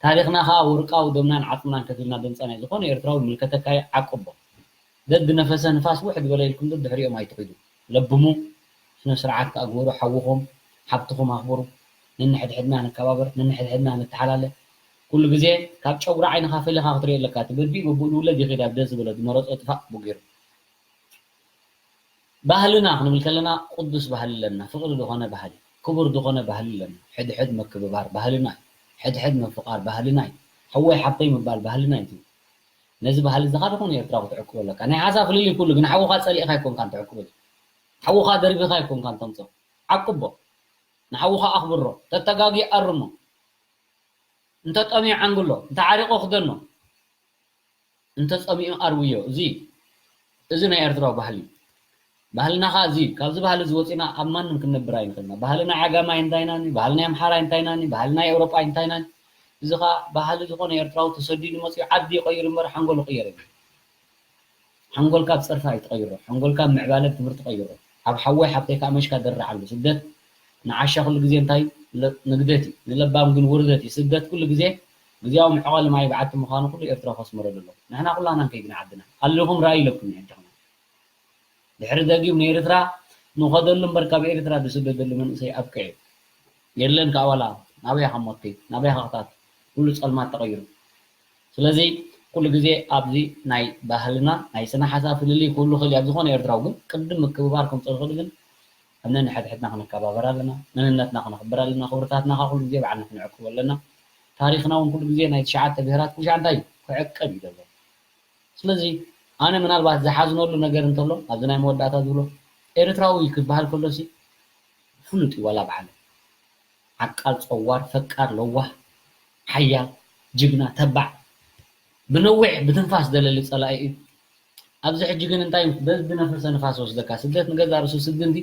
ታሪኽና ከዓ ወርቃዊ ደምናን ዓፅምናን ከፊልና ዘምፀናዮ ዝኾነ ኤርትራዊ ምልከተካ እዩ፣ ዓቅቦ። ደድ ነፈሰ ንፋስ ውሕ ዝበለ ኢልኩም ደድሕሪኦም ኣይትኺዱ። ለብሙ፣ ስነ ስርዓት ከዓ ግበሩ፣ ሓውኹም፣ ሓብትኹም ኣኽብሩ። ነንሕድሕድና ንከባበር፣ ነንሕድሕድና ንተሓላለ። ኩሉ ግዜ ካብ ጨጉሪ ዓይንኻ ፈሊኻ ክትሪኦ ኣለካ። እቲ በቢኡ በብኡ ዝውለድ ይኺድ ኣብ ደስ ዝበሎ ዝመረጾ ጥፋእ ብጊሩ። ባህልና ክንብል ከለና ቅዱስ ባህሊ ኣለና፣ ፍቕሪ ዝኾነ ባህሊ፣ ክቡር ዝኾነ ባህሊ ኣለና። ሕድሕድ ምክብባር ባህልና እዩ። ሕድሕድ ምፍቓር ባህልና እዩ። ሓወይ ሓብተይ ምባል ባህልና እዩ። ነዚ ባህሊ እዚ ኻብ ዝኾነ ኤርትራዊ ክትዕቅቦ ኣለካ። ናይ ሓሳብ ፍልልይ ኩሉ ግን ሓውኻ ጸሊእኻ ኣይኮንካን ትዕቅቦ። ሓውኻ ደርቢኻ ኣይኮንካን ተምጽኦ። ዓቅቦ። ንሓውኻ ኣኽብሮ። ተተጋግየ ኣርሞ። እንተ ጠምዩ ዓንግሎ፣ እንተ ዓሪቑ ክደኖ፣ እንተ ጸሚኡ ኣርውዮ። እዚ፣ እዚ ናይ ኤርትራዊ ባህሊ እዩ። ባህልና ኸኣ እዚ እዩ። ካብዚ ባህሊ እዚ ወጺና ኣብ ማንም ክንነብር ኣይንኽእልና። ባህሊ ናይ ዓጋማይ እንታይ ናኒ፣ ባህሊ ናይ ኣምሓራይ እንታይ ናኒ፣ ባህሊ ናይ ኤውሮጳ እንታይ ናኒ። እዚ ኸኣ ባህሊ ዝኾነ ኤርትራዊ ተሰዲዱ መጺኡ ዓዲ ይቐይር እምበር ሓንጎል ይቕየር የለን። ሓንጎልካ ብጸርፊ ኣይትቐይሮ። ሓንጎልካ ብምዕባለ ብትምህርቲ ቀይሮ። ኣብ ሓወይ ሓብተይ ከኣ መሽካ ደርዓሉ። ስደት ንዓሻ ኩሉ ግዜ እንታይ እዩ? ለ-፣ ንግደት እዩ። ንለባም ግን ውርደት እዩ። ስደት ኩሉ ግዜ ግዜያዊ መዕቐሊ ማይ በዓቲ ምዃኑ ኩሉ ኤርትራዊ ከስምረሉ ኣለዎ። ንሕና ኩላና ንከይድ ንዓድና። ኣሊኹም ራእይ ኢለኩም እየ ሕጂ ኸማን። ድሕሪ ደጊም ንኤርትራ ንኸደሉ እምበር ካብ ኤርትራ ዝስደደሉ መንእሰይ ኣብቅዕ እዩ። የለን ከኣ ዋላ ናበይ ኢኻ ሞት ከይድ? ናበይ ኢኻ ክትኣቱ? ኩሉ ጸልማት ተቐይሩ። ስለዚ ኩሉ ግዜ ኣብዚ ናይ ባህልና ናይ ስነ ሓሳብ ፍልልይ ክህሉ ይኽእል እዩ። ኣብ ዝኾነ ኤርትራዊ ግን ቅድም ምክብባር ከምፅእ ዝኽእል ግን ኣብ ነንሕድሕድና ክንከባበር ኣለና። መንነትና ክነኽብር ኣለና። ክብርታትና ከዓ ኩሉ ግዜ ባዕልና ክንዕቅቦ ኣለና። ታሪኽና እውን ኩሉ ግዜ ናይ ትሽዓተ ብሄራት ኩሻ እንታይ እዩ? ክዕቀብ እዩ ዘሎ። ስለዚ ኣነ ምናልባት ዝሓዝነሉ ነገር እንተሎ ኣብዚ ናይ መወዳእታ ዝብሎ ኤርትራዊ ክበሃል ከሎ ሲ ፍሉጥ እዩ ዋላ ብዓለም። ዓቃል፣ ጸዋር፣ ፈቃር፣ ለዋህ፣ ሓያል፣ ጅግና፣ ተባዕ፣ ብነዊሕ ብትንፋስ ዘለሊ ጸላኢ እዩ። ኣብዚ ሕጂ ግን እንታይ በዚ ነፈሰ ንፋስ ወስደካ? ስደት ንገዛእ ርእሱ ስዲ እንዲ።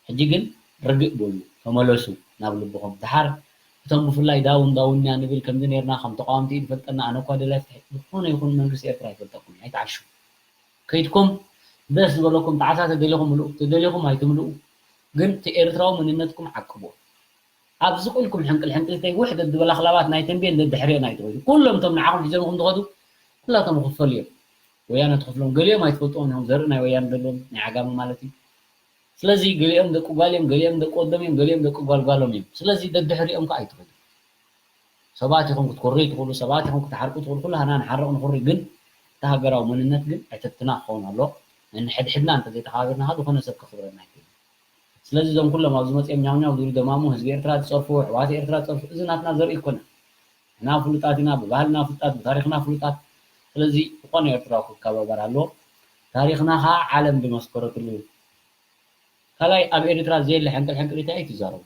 ሕጂ ግን ርግእ በሉ፣ ተመለሱ ናብ ልብኹም። ደሓር እቶም ብፍላይ ዳውን ዳውንያ ንብል ከምዚ ኔርና ከም ተቃወምቲ እዩ ዝፈልጠና። ኣነ እኳ ደላይ ፍትሒ ዝኾነ ይኹን መንግስቲ ኤርትራ ኣይፈልጠኩም እዩ፣ ኣይትዓሹ። ከይድኩም ደስ ዝበለኩም ጣዕሳ ተደሊኹም ምልኡ፣ ተደሊኹም ኣይትምልኡ። ግን እቲ ኤርትራዊ መንነትኩም ዓቅብዎ። ኣብዚ ቁልኩም ሕንቅል ሕንቅልተይ ውሕደት ዝበላ ክላባት ናይ ተንቤን ደድሕሪአን ኣይትኸዱ። ኩሎም እቶም ንዓኹም ሒዞምኹም ዝኸዱ ኩላቶም ይኽፈሉ እዮም። ወያነ ትኽፍሎም፣ ገሊኦም ኣይትፈልጥዎም ኢኹም፣ ዘርኢ ናይ ወያነ ዘለዎም ናይ ዓጋመ ማለት እዩ። ስለዚ ገሊኦም ደቂ ጓል እዮም፣ ገሊኦም ደቂ ወዶም እዮም፣ ገሊኦም ደቂ ጓልጓሎም እዮም። ስለዚ ደድሕሪኦም ከ ኣይትኸዱ። ሰባት ኢኹም ክትኮርዩ ትኽእሉ፣ ሰባት ኢኹም ክትሓርቁ ትኽእሉ፣ ኩላህና ንሓርቕ ንኹሪ፣ ግን እቲ ሃገራዊ መንነት ግን ዕትብትና ክኸውን ኣለዎ። ነንሕድሕድና እንተዘይተኸባቢርና ከ ዝኾነ ሰብ ከኽብረና ኣይክእልን። ስለዚ እዞም ኩሎም ኣብዚ መፂኦም ኛው ኛው ዝብሉ ደማሙ ህዝቢ ኤርትራ ዝፀርፉ፣ ኣሕዋት ኤርትራ ዝፀርፉ፣ እዚ ናትና ዘርኢ ኣይኮነን። ንሕና ፍሉጣት ኢና፣ ብባህልና ፍሉጣት፣ ብታሪኽና ፍሉጣት። ስለዚ ዝኾነ ኤርትራዊ ክከባበር ኣለዎ። ታሪኽና ከዓ ዓለም ዝመስከረትሉ እዩ። ካልኣይ ኣብ ኤርትራ ዘየለ ሕንቅል ሕንቅሊት ኣይትዛረቡ።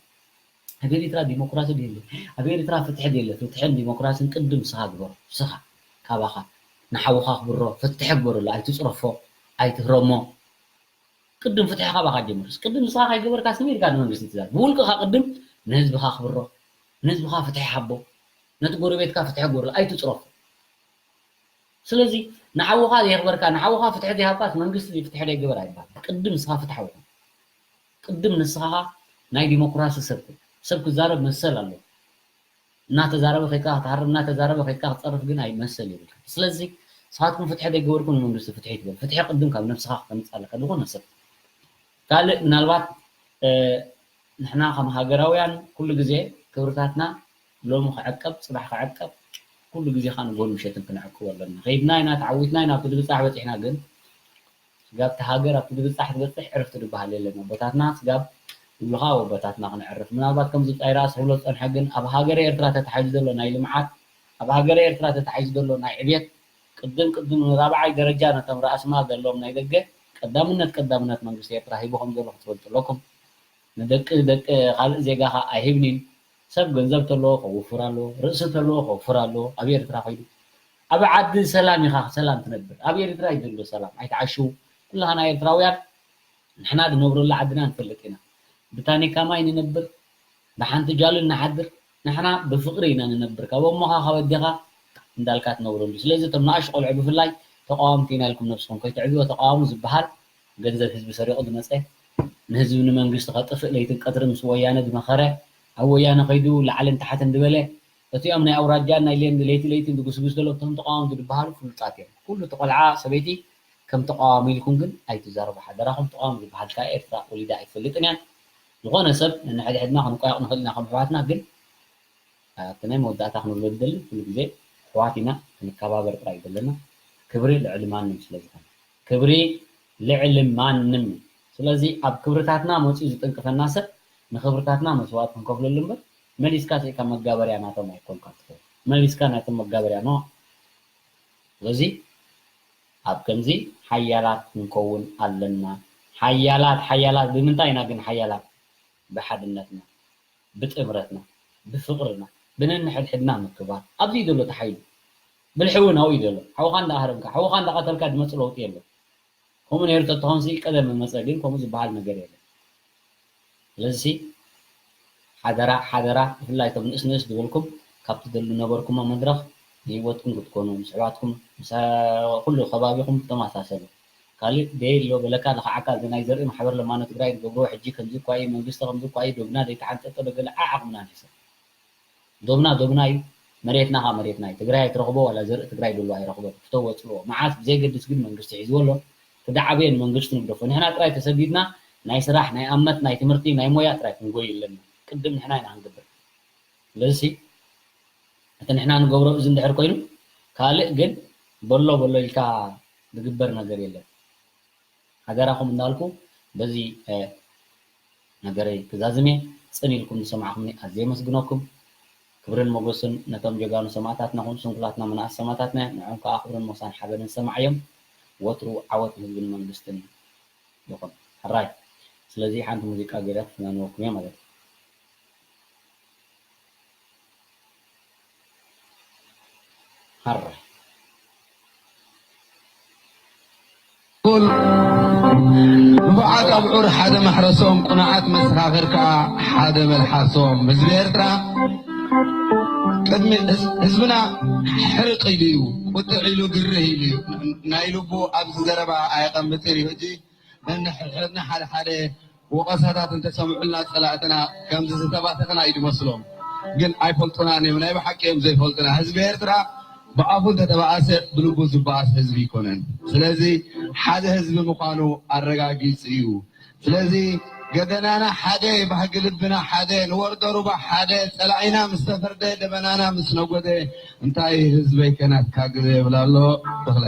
ኣብ ኤርትራ ዲሞክራሲ ድየለ፣ ኣብ ኤርትራ ፍትሒ ድየለ። ፍትሕን ዲሞክራስን ቅድም ንስኻ ግበሮ። ንስኻ ካባኻ ንሓውኻ ክብሮ ፍትሒ ግበረሉ። ኣይትፅረፎ፣ ኣይትህረሞ። ቅድም ፍትሒ ካባኻ ጀምር። ቅድም ንስኻ ከይገበርካ ስሚ ኢልካ ንመንግስቲ ትዛረብ። ብውልቅኻ ቅድም ንህዝብኻ ክብሮ፣ ንህዝብኻ ፍትሒ ሃቦ፣ ነቲ ጎረቤትካ ፍትሒ ግበረሉ። ኣይትፅረፎ። ስለዚ ንሓውኻ ዘየኽበርካ፣ ንሓውኻ ፍትሒ ዘይሃብካስ መንግስቲ ፍትሒ ዘይገበር ኣይባል። ቅድም ንስኻ ፍትሓዊ ኩን። ቅድም ንስኻ ናይ ዲሞክራሲ ሰብ ኩን። ሰብ ክዛረብ መሰል ኣለዎ። እናተዛረበ ከይድካ ክትሃርም፣ እናተዛረበ ከይድካ ክትፀርፍ ግን ኣይ መሰል የብልካ። ስለዚ ንስኻትኩም ፍትሒ ዘይገበርኩም ንመንግስቲ ፍትሒ ትበል። ፍትሒ ቅድም ካብ ነብስኻ ክተምፅእ ኣለካ ዝኾነ ሰብ። ካልእ ምናልባት፣ እ፣ ንሕና ከም ሃገራውያን ኩሉ ግዜ ክብርታትና ሎሚ ክዕቀብ፣ ጽባሕ ክዕቀብ፣ ኩሉ ግዜ ከኣ ንጎን ምሸትን ክንዕቅቦ ኣለና። ከይድና ኢና፣ ተዓዊትና ኢና፣ ኣብቲ ድብጻሕ በጺሕና፣ ግን ስጋብ እቲ ሃገር ኣብቲ ድብጻሕ ትበጽሕ ዕርፍቲ ዝበሃል የለን። ኣቦታትና ስጋብ ዝብሉኻ ኣቦታትና ክነዕርፍ። ምናልባት ከምዚ ብጻይ ራእሲ ክብሎ ዝጸንሐ ግን ኣብ ሃገረ ኤርትራ ተታሒዙ ዘሎ ናይ ልምዓት፣ ኣብ ሃገረ ኤርትራ ተታሒዙ ዘሎ ናይ ዕብየት ቅድም ቅድም ንራብዓይ ደረጃ ነቶም ራእሲ ማል ዘለዎም ናይ ደገ ቀዳምነት ቀዳምነት መንግስቲ ኤርትራ ሂቡ ከም ዘሎ ክትፈልጡ ኣለኩም። ንደቂ ደቂ ካልእ ዜጋ ኸኣ ኣይህብን እዩ። ሰብ ገንዘብ ተለዎ ከውፍር ኣለዎ፣ ርእሲ ተለዎ ከውፍር ኣለዎ። ኣብ ኤርትራ ከይዱ ኣብ ዓዲ ሰላም ኢኻ ሰላም ትነብር። ኣብ ኤርትራ እዩ ዘሎ ሰላም። ኣይትዓሽው። ኩላህና ኤርትራውያን ንሕና ንነብረሉ ዓድና ንፈልጥ ኢና። ብታኒካ ማይ ንነብር፣ ብሓንቲ ጃል ንሓድር። ንሕና ብፍቕሪ ኢና ንነብር። ካብ ኣቦኻ ካብ ኣዴኻ እንዳልካ ትነብረሉ። ስለዚ እቶም ንኣሽቱ ቆልዑ ብፍላይ ተቃወምቲ ኢና ኢልኩም ነብስኹም ከይተዕብዮ፣ ተቃዋሚ ዝበሃል ገንዘብ ህዝቢ ሰሪቑ ዝመጸ ንህዝቢ ንመንግስቲ ከጥፍእ ለይትን ቀትርን ምስ ወያነ ዝመኸረ፣ ኣብ ወያነ ከይዱ ላዕልን ታሕትን ዝበለ፣ እቲኦም ናይ ኣውራጃን ናይ ሌን-፣ ለይቲ ለይትን ዝጉስጉስ ዘሎ እቶም ተቃወምቲ ዝበሃሉ ፍሉጣት እዮም። ኩሉ እቲ ቆልዓ ሰበይቲ ከም ተቃዋሚ ኢልኩም ግን ኣይትዛረቡ ሓደራኹም። ተቃዋሚ ዝበሃል ከኣ ኤርትራ ወሊዳ ኣይትፈልጥን እያ። ዝኾነ ሰብ ነንሕድሕድና ክንቋየቕ ንኽእል ኢና ከም ኣሕዋትና፣ ግን ኣብቲ ናይ መወዳእታ ክንብሎ ዝደሊ፣ ኩሉ ግዜ ኣሕዋት ኢና፣ ክንከባበር ጥራይ እዩ ዘለና። ክብሪ ልዕሊ ማንም ስለ ዝኾነ። ክብሪ ልዕሊ ማንም እዩ። ስለዚ ኣብ ክብርታትና መጺኡ ዝጥንቅፈና ሰብ ንክብርታትና መስዋእቲ ክንከፍለሉ እምበር፣ መሊስካ ስኢካ መጋበርያ ናቶም ኣይኮንካ ትኸውን። መሊስካ ናይቶም መጋበርያ ኖ። ስለዚ ኣብ ከምዚ ሓያላት ክንከውን ኣለና። ሓያላት፣ ሓያላት ብምንታይ ኢና ግን ሓያላት? ብሓድነትና፣ ብጥምረትና፣ ብፍቕርና፣ ብነንሕድሕድና ምክባር። ኣብዚ እዩ ዘሎ እቲ ሓይሊ። ብልሒ እውን ኣብኡ እዩ ዘሎ። ሓውኻ እንዳኣህረምካ፣ ሓውኻ እንዳቐተልካ ዝመጽእ ለውጢ የለን። ከምኡ ነይሩ ተትኾንሲ ቀደም መጸ፣ ግን ከምኡ ዝበሃል ነገር የለን። ስለዚሲ ሓደራ፣ ሓደራ፣ ብፍላይ እቶም ንእስ ንእስ ዝበልኩም ካብቲ ዝነበርኩሞ መድረኽ ንህይወትኩም ክትኮኑ፣ ምስ ኣሕዋትኩም፣ ምስ ኩሉ ከባቢኹም ተመሳሰሉ። ካልእ ደየሎ በለካ ልኽዓካ፣ እዚ ናይ ዘርኢ ማሕበር ለማኖ ትግራይ ዝገብርዎ ሕጂ ከምዚ እኳ እዩ፣ መንግስቲ ከምዚ እኳ እዩ፣ ዶብና ዘይተሓንጠጠ ዶ ገለ ዓዓቕምና ንሕሰብ። ዶብና ዶብና እዩ፣ መሬትና ኸዓ መሬትና እዩ። ትግራይ ኣይትረኽቦ ዋላ ዘርኢ ትግራይ ደሎ ኣይረኽቦ። ፍተዎ ጽልዎ። መዓስ ብዘይገድስ ግን መንግስቲ ሒዝዎ ኣሎ። እቲ ዝዓበየ ንመንግስቲ ንግደፎ። ንሕና ጥራይ ተሰዲድና ናይ ስራሕ፣ ናይ ኣመት፣ ናይ ትምህርቲ፣ ናይ ሞያ ጥራይ ክንጎይ ኣለና። ቅድም ንሕና ኢና ክንገብር። ስለዚሲ እቲ ንሕና ንገብሮ እዚ እንድሕር ኮይኑ፣ ካልእ ግን በሎ በሎ ኢልካ ዝግበር ነገር የለን። ሓደራኹም እንዳልኩ በዚ፣ እ፣ ነገረይ ክዛዝም እየ። ጽን ኢልኩም ዝሰማዕኩምኒ ኣዝየ የመስግነኩም። ክብርን ሞገስን ነቶም ጀጋኑ ሰማእታትና፣ ኹም ስንኩላትና መናእስ ሰማእታትና፣ ንዕኦም ከኣ ክብርን ሞሳን ሓበንን ሰማዕዮም። ወትሩ ዓወት ንህዝብን መንግስትን ይኹን። ሕራይ። ስለዚ ሓንቲ ሙዚቃ ገይረ ክፍናንወኩም እየ ማለት እዩ። ሕራይ። ንፉዓት ኣብዑር ሓደ ማሕረሶም፣ ቅኑዓት መሰኻኽር ከኣ ሓደ መልሓሶም። ህዝቢ ኤርትራ ቅድሚ ህዝ-፣ ህዝብና ሕርቕ ኢሉ እዩ፣ ቁጥዕ ኢሉ፣ ግርህ ኢሉ እዩ። ናይ ልቡ ኣብዚ ዘረባ ኣየቐምጥን እዩ። ሕጂ ነንሕድሕድና ሓደ ሓደ ወቐሳታት እንተሰምዑልና ጸላእትና ከምዚ ዝተባተኽና እዩ ዝመስሎም። ግን ኣይፈልጡናን እዮም፣ ናይ ብሓቂ እዮም ዘይፈልጡና። ህዝቢ ኤርትራ ብኣፉ እንተተባኣሰ ብልቡ ዝበኣስ ህዝቢ ኣይኮነን። ስለዚ ሓደ ህዝቢ ምዃኑ ኣረጋጊጹ እዩ። ስለዚ ገደናና ሓደ፣ ባህጊ ልብና ሓደ፣ ንወርዶ ሩባ ሓደ፣ ጸላኢና ምስ ተፈርደ፣ ደበናና ምስ ነጎደ፣ እንታይ ህዝበይ ከናትካ ግዜ ይብል ኣሎ ተኽለ።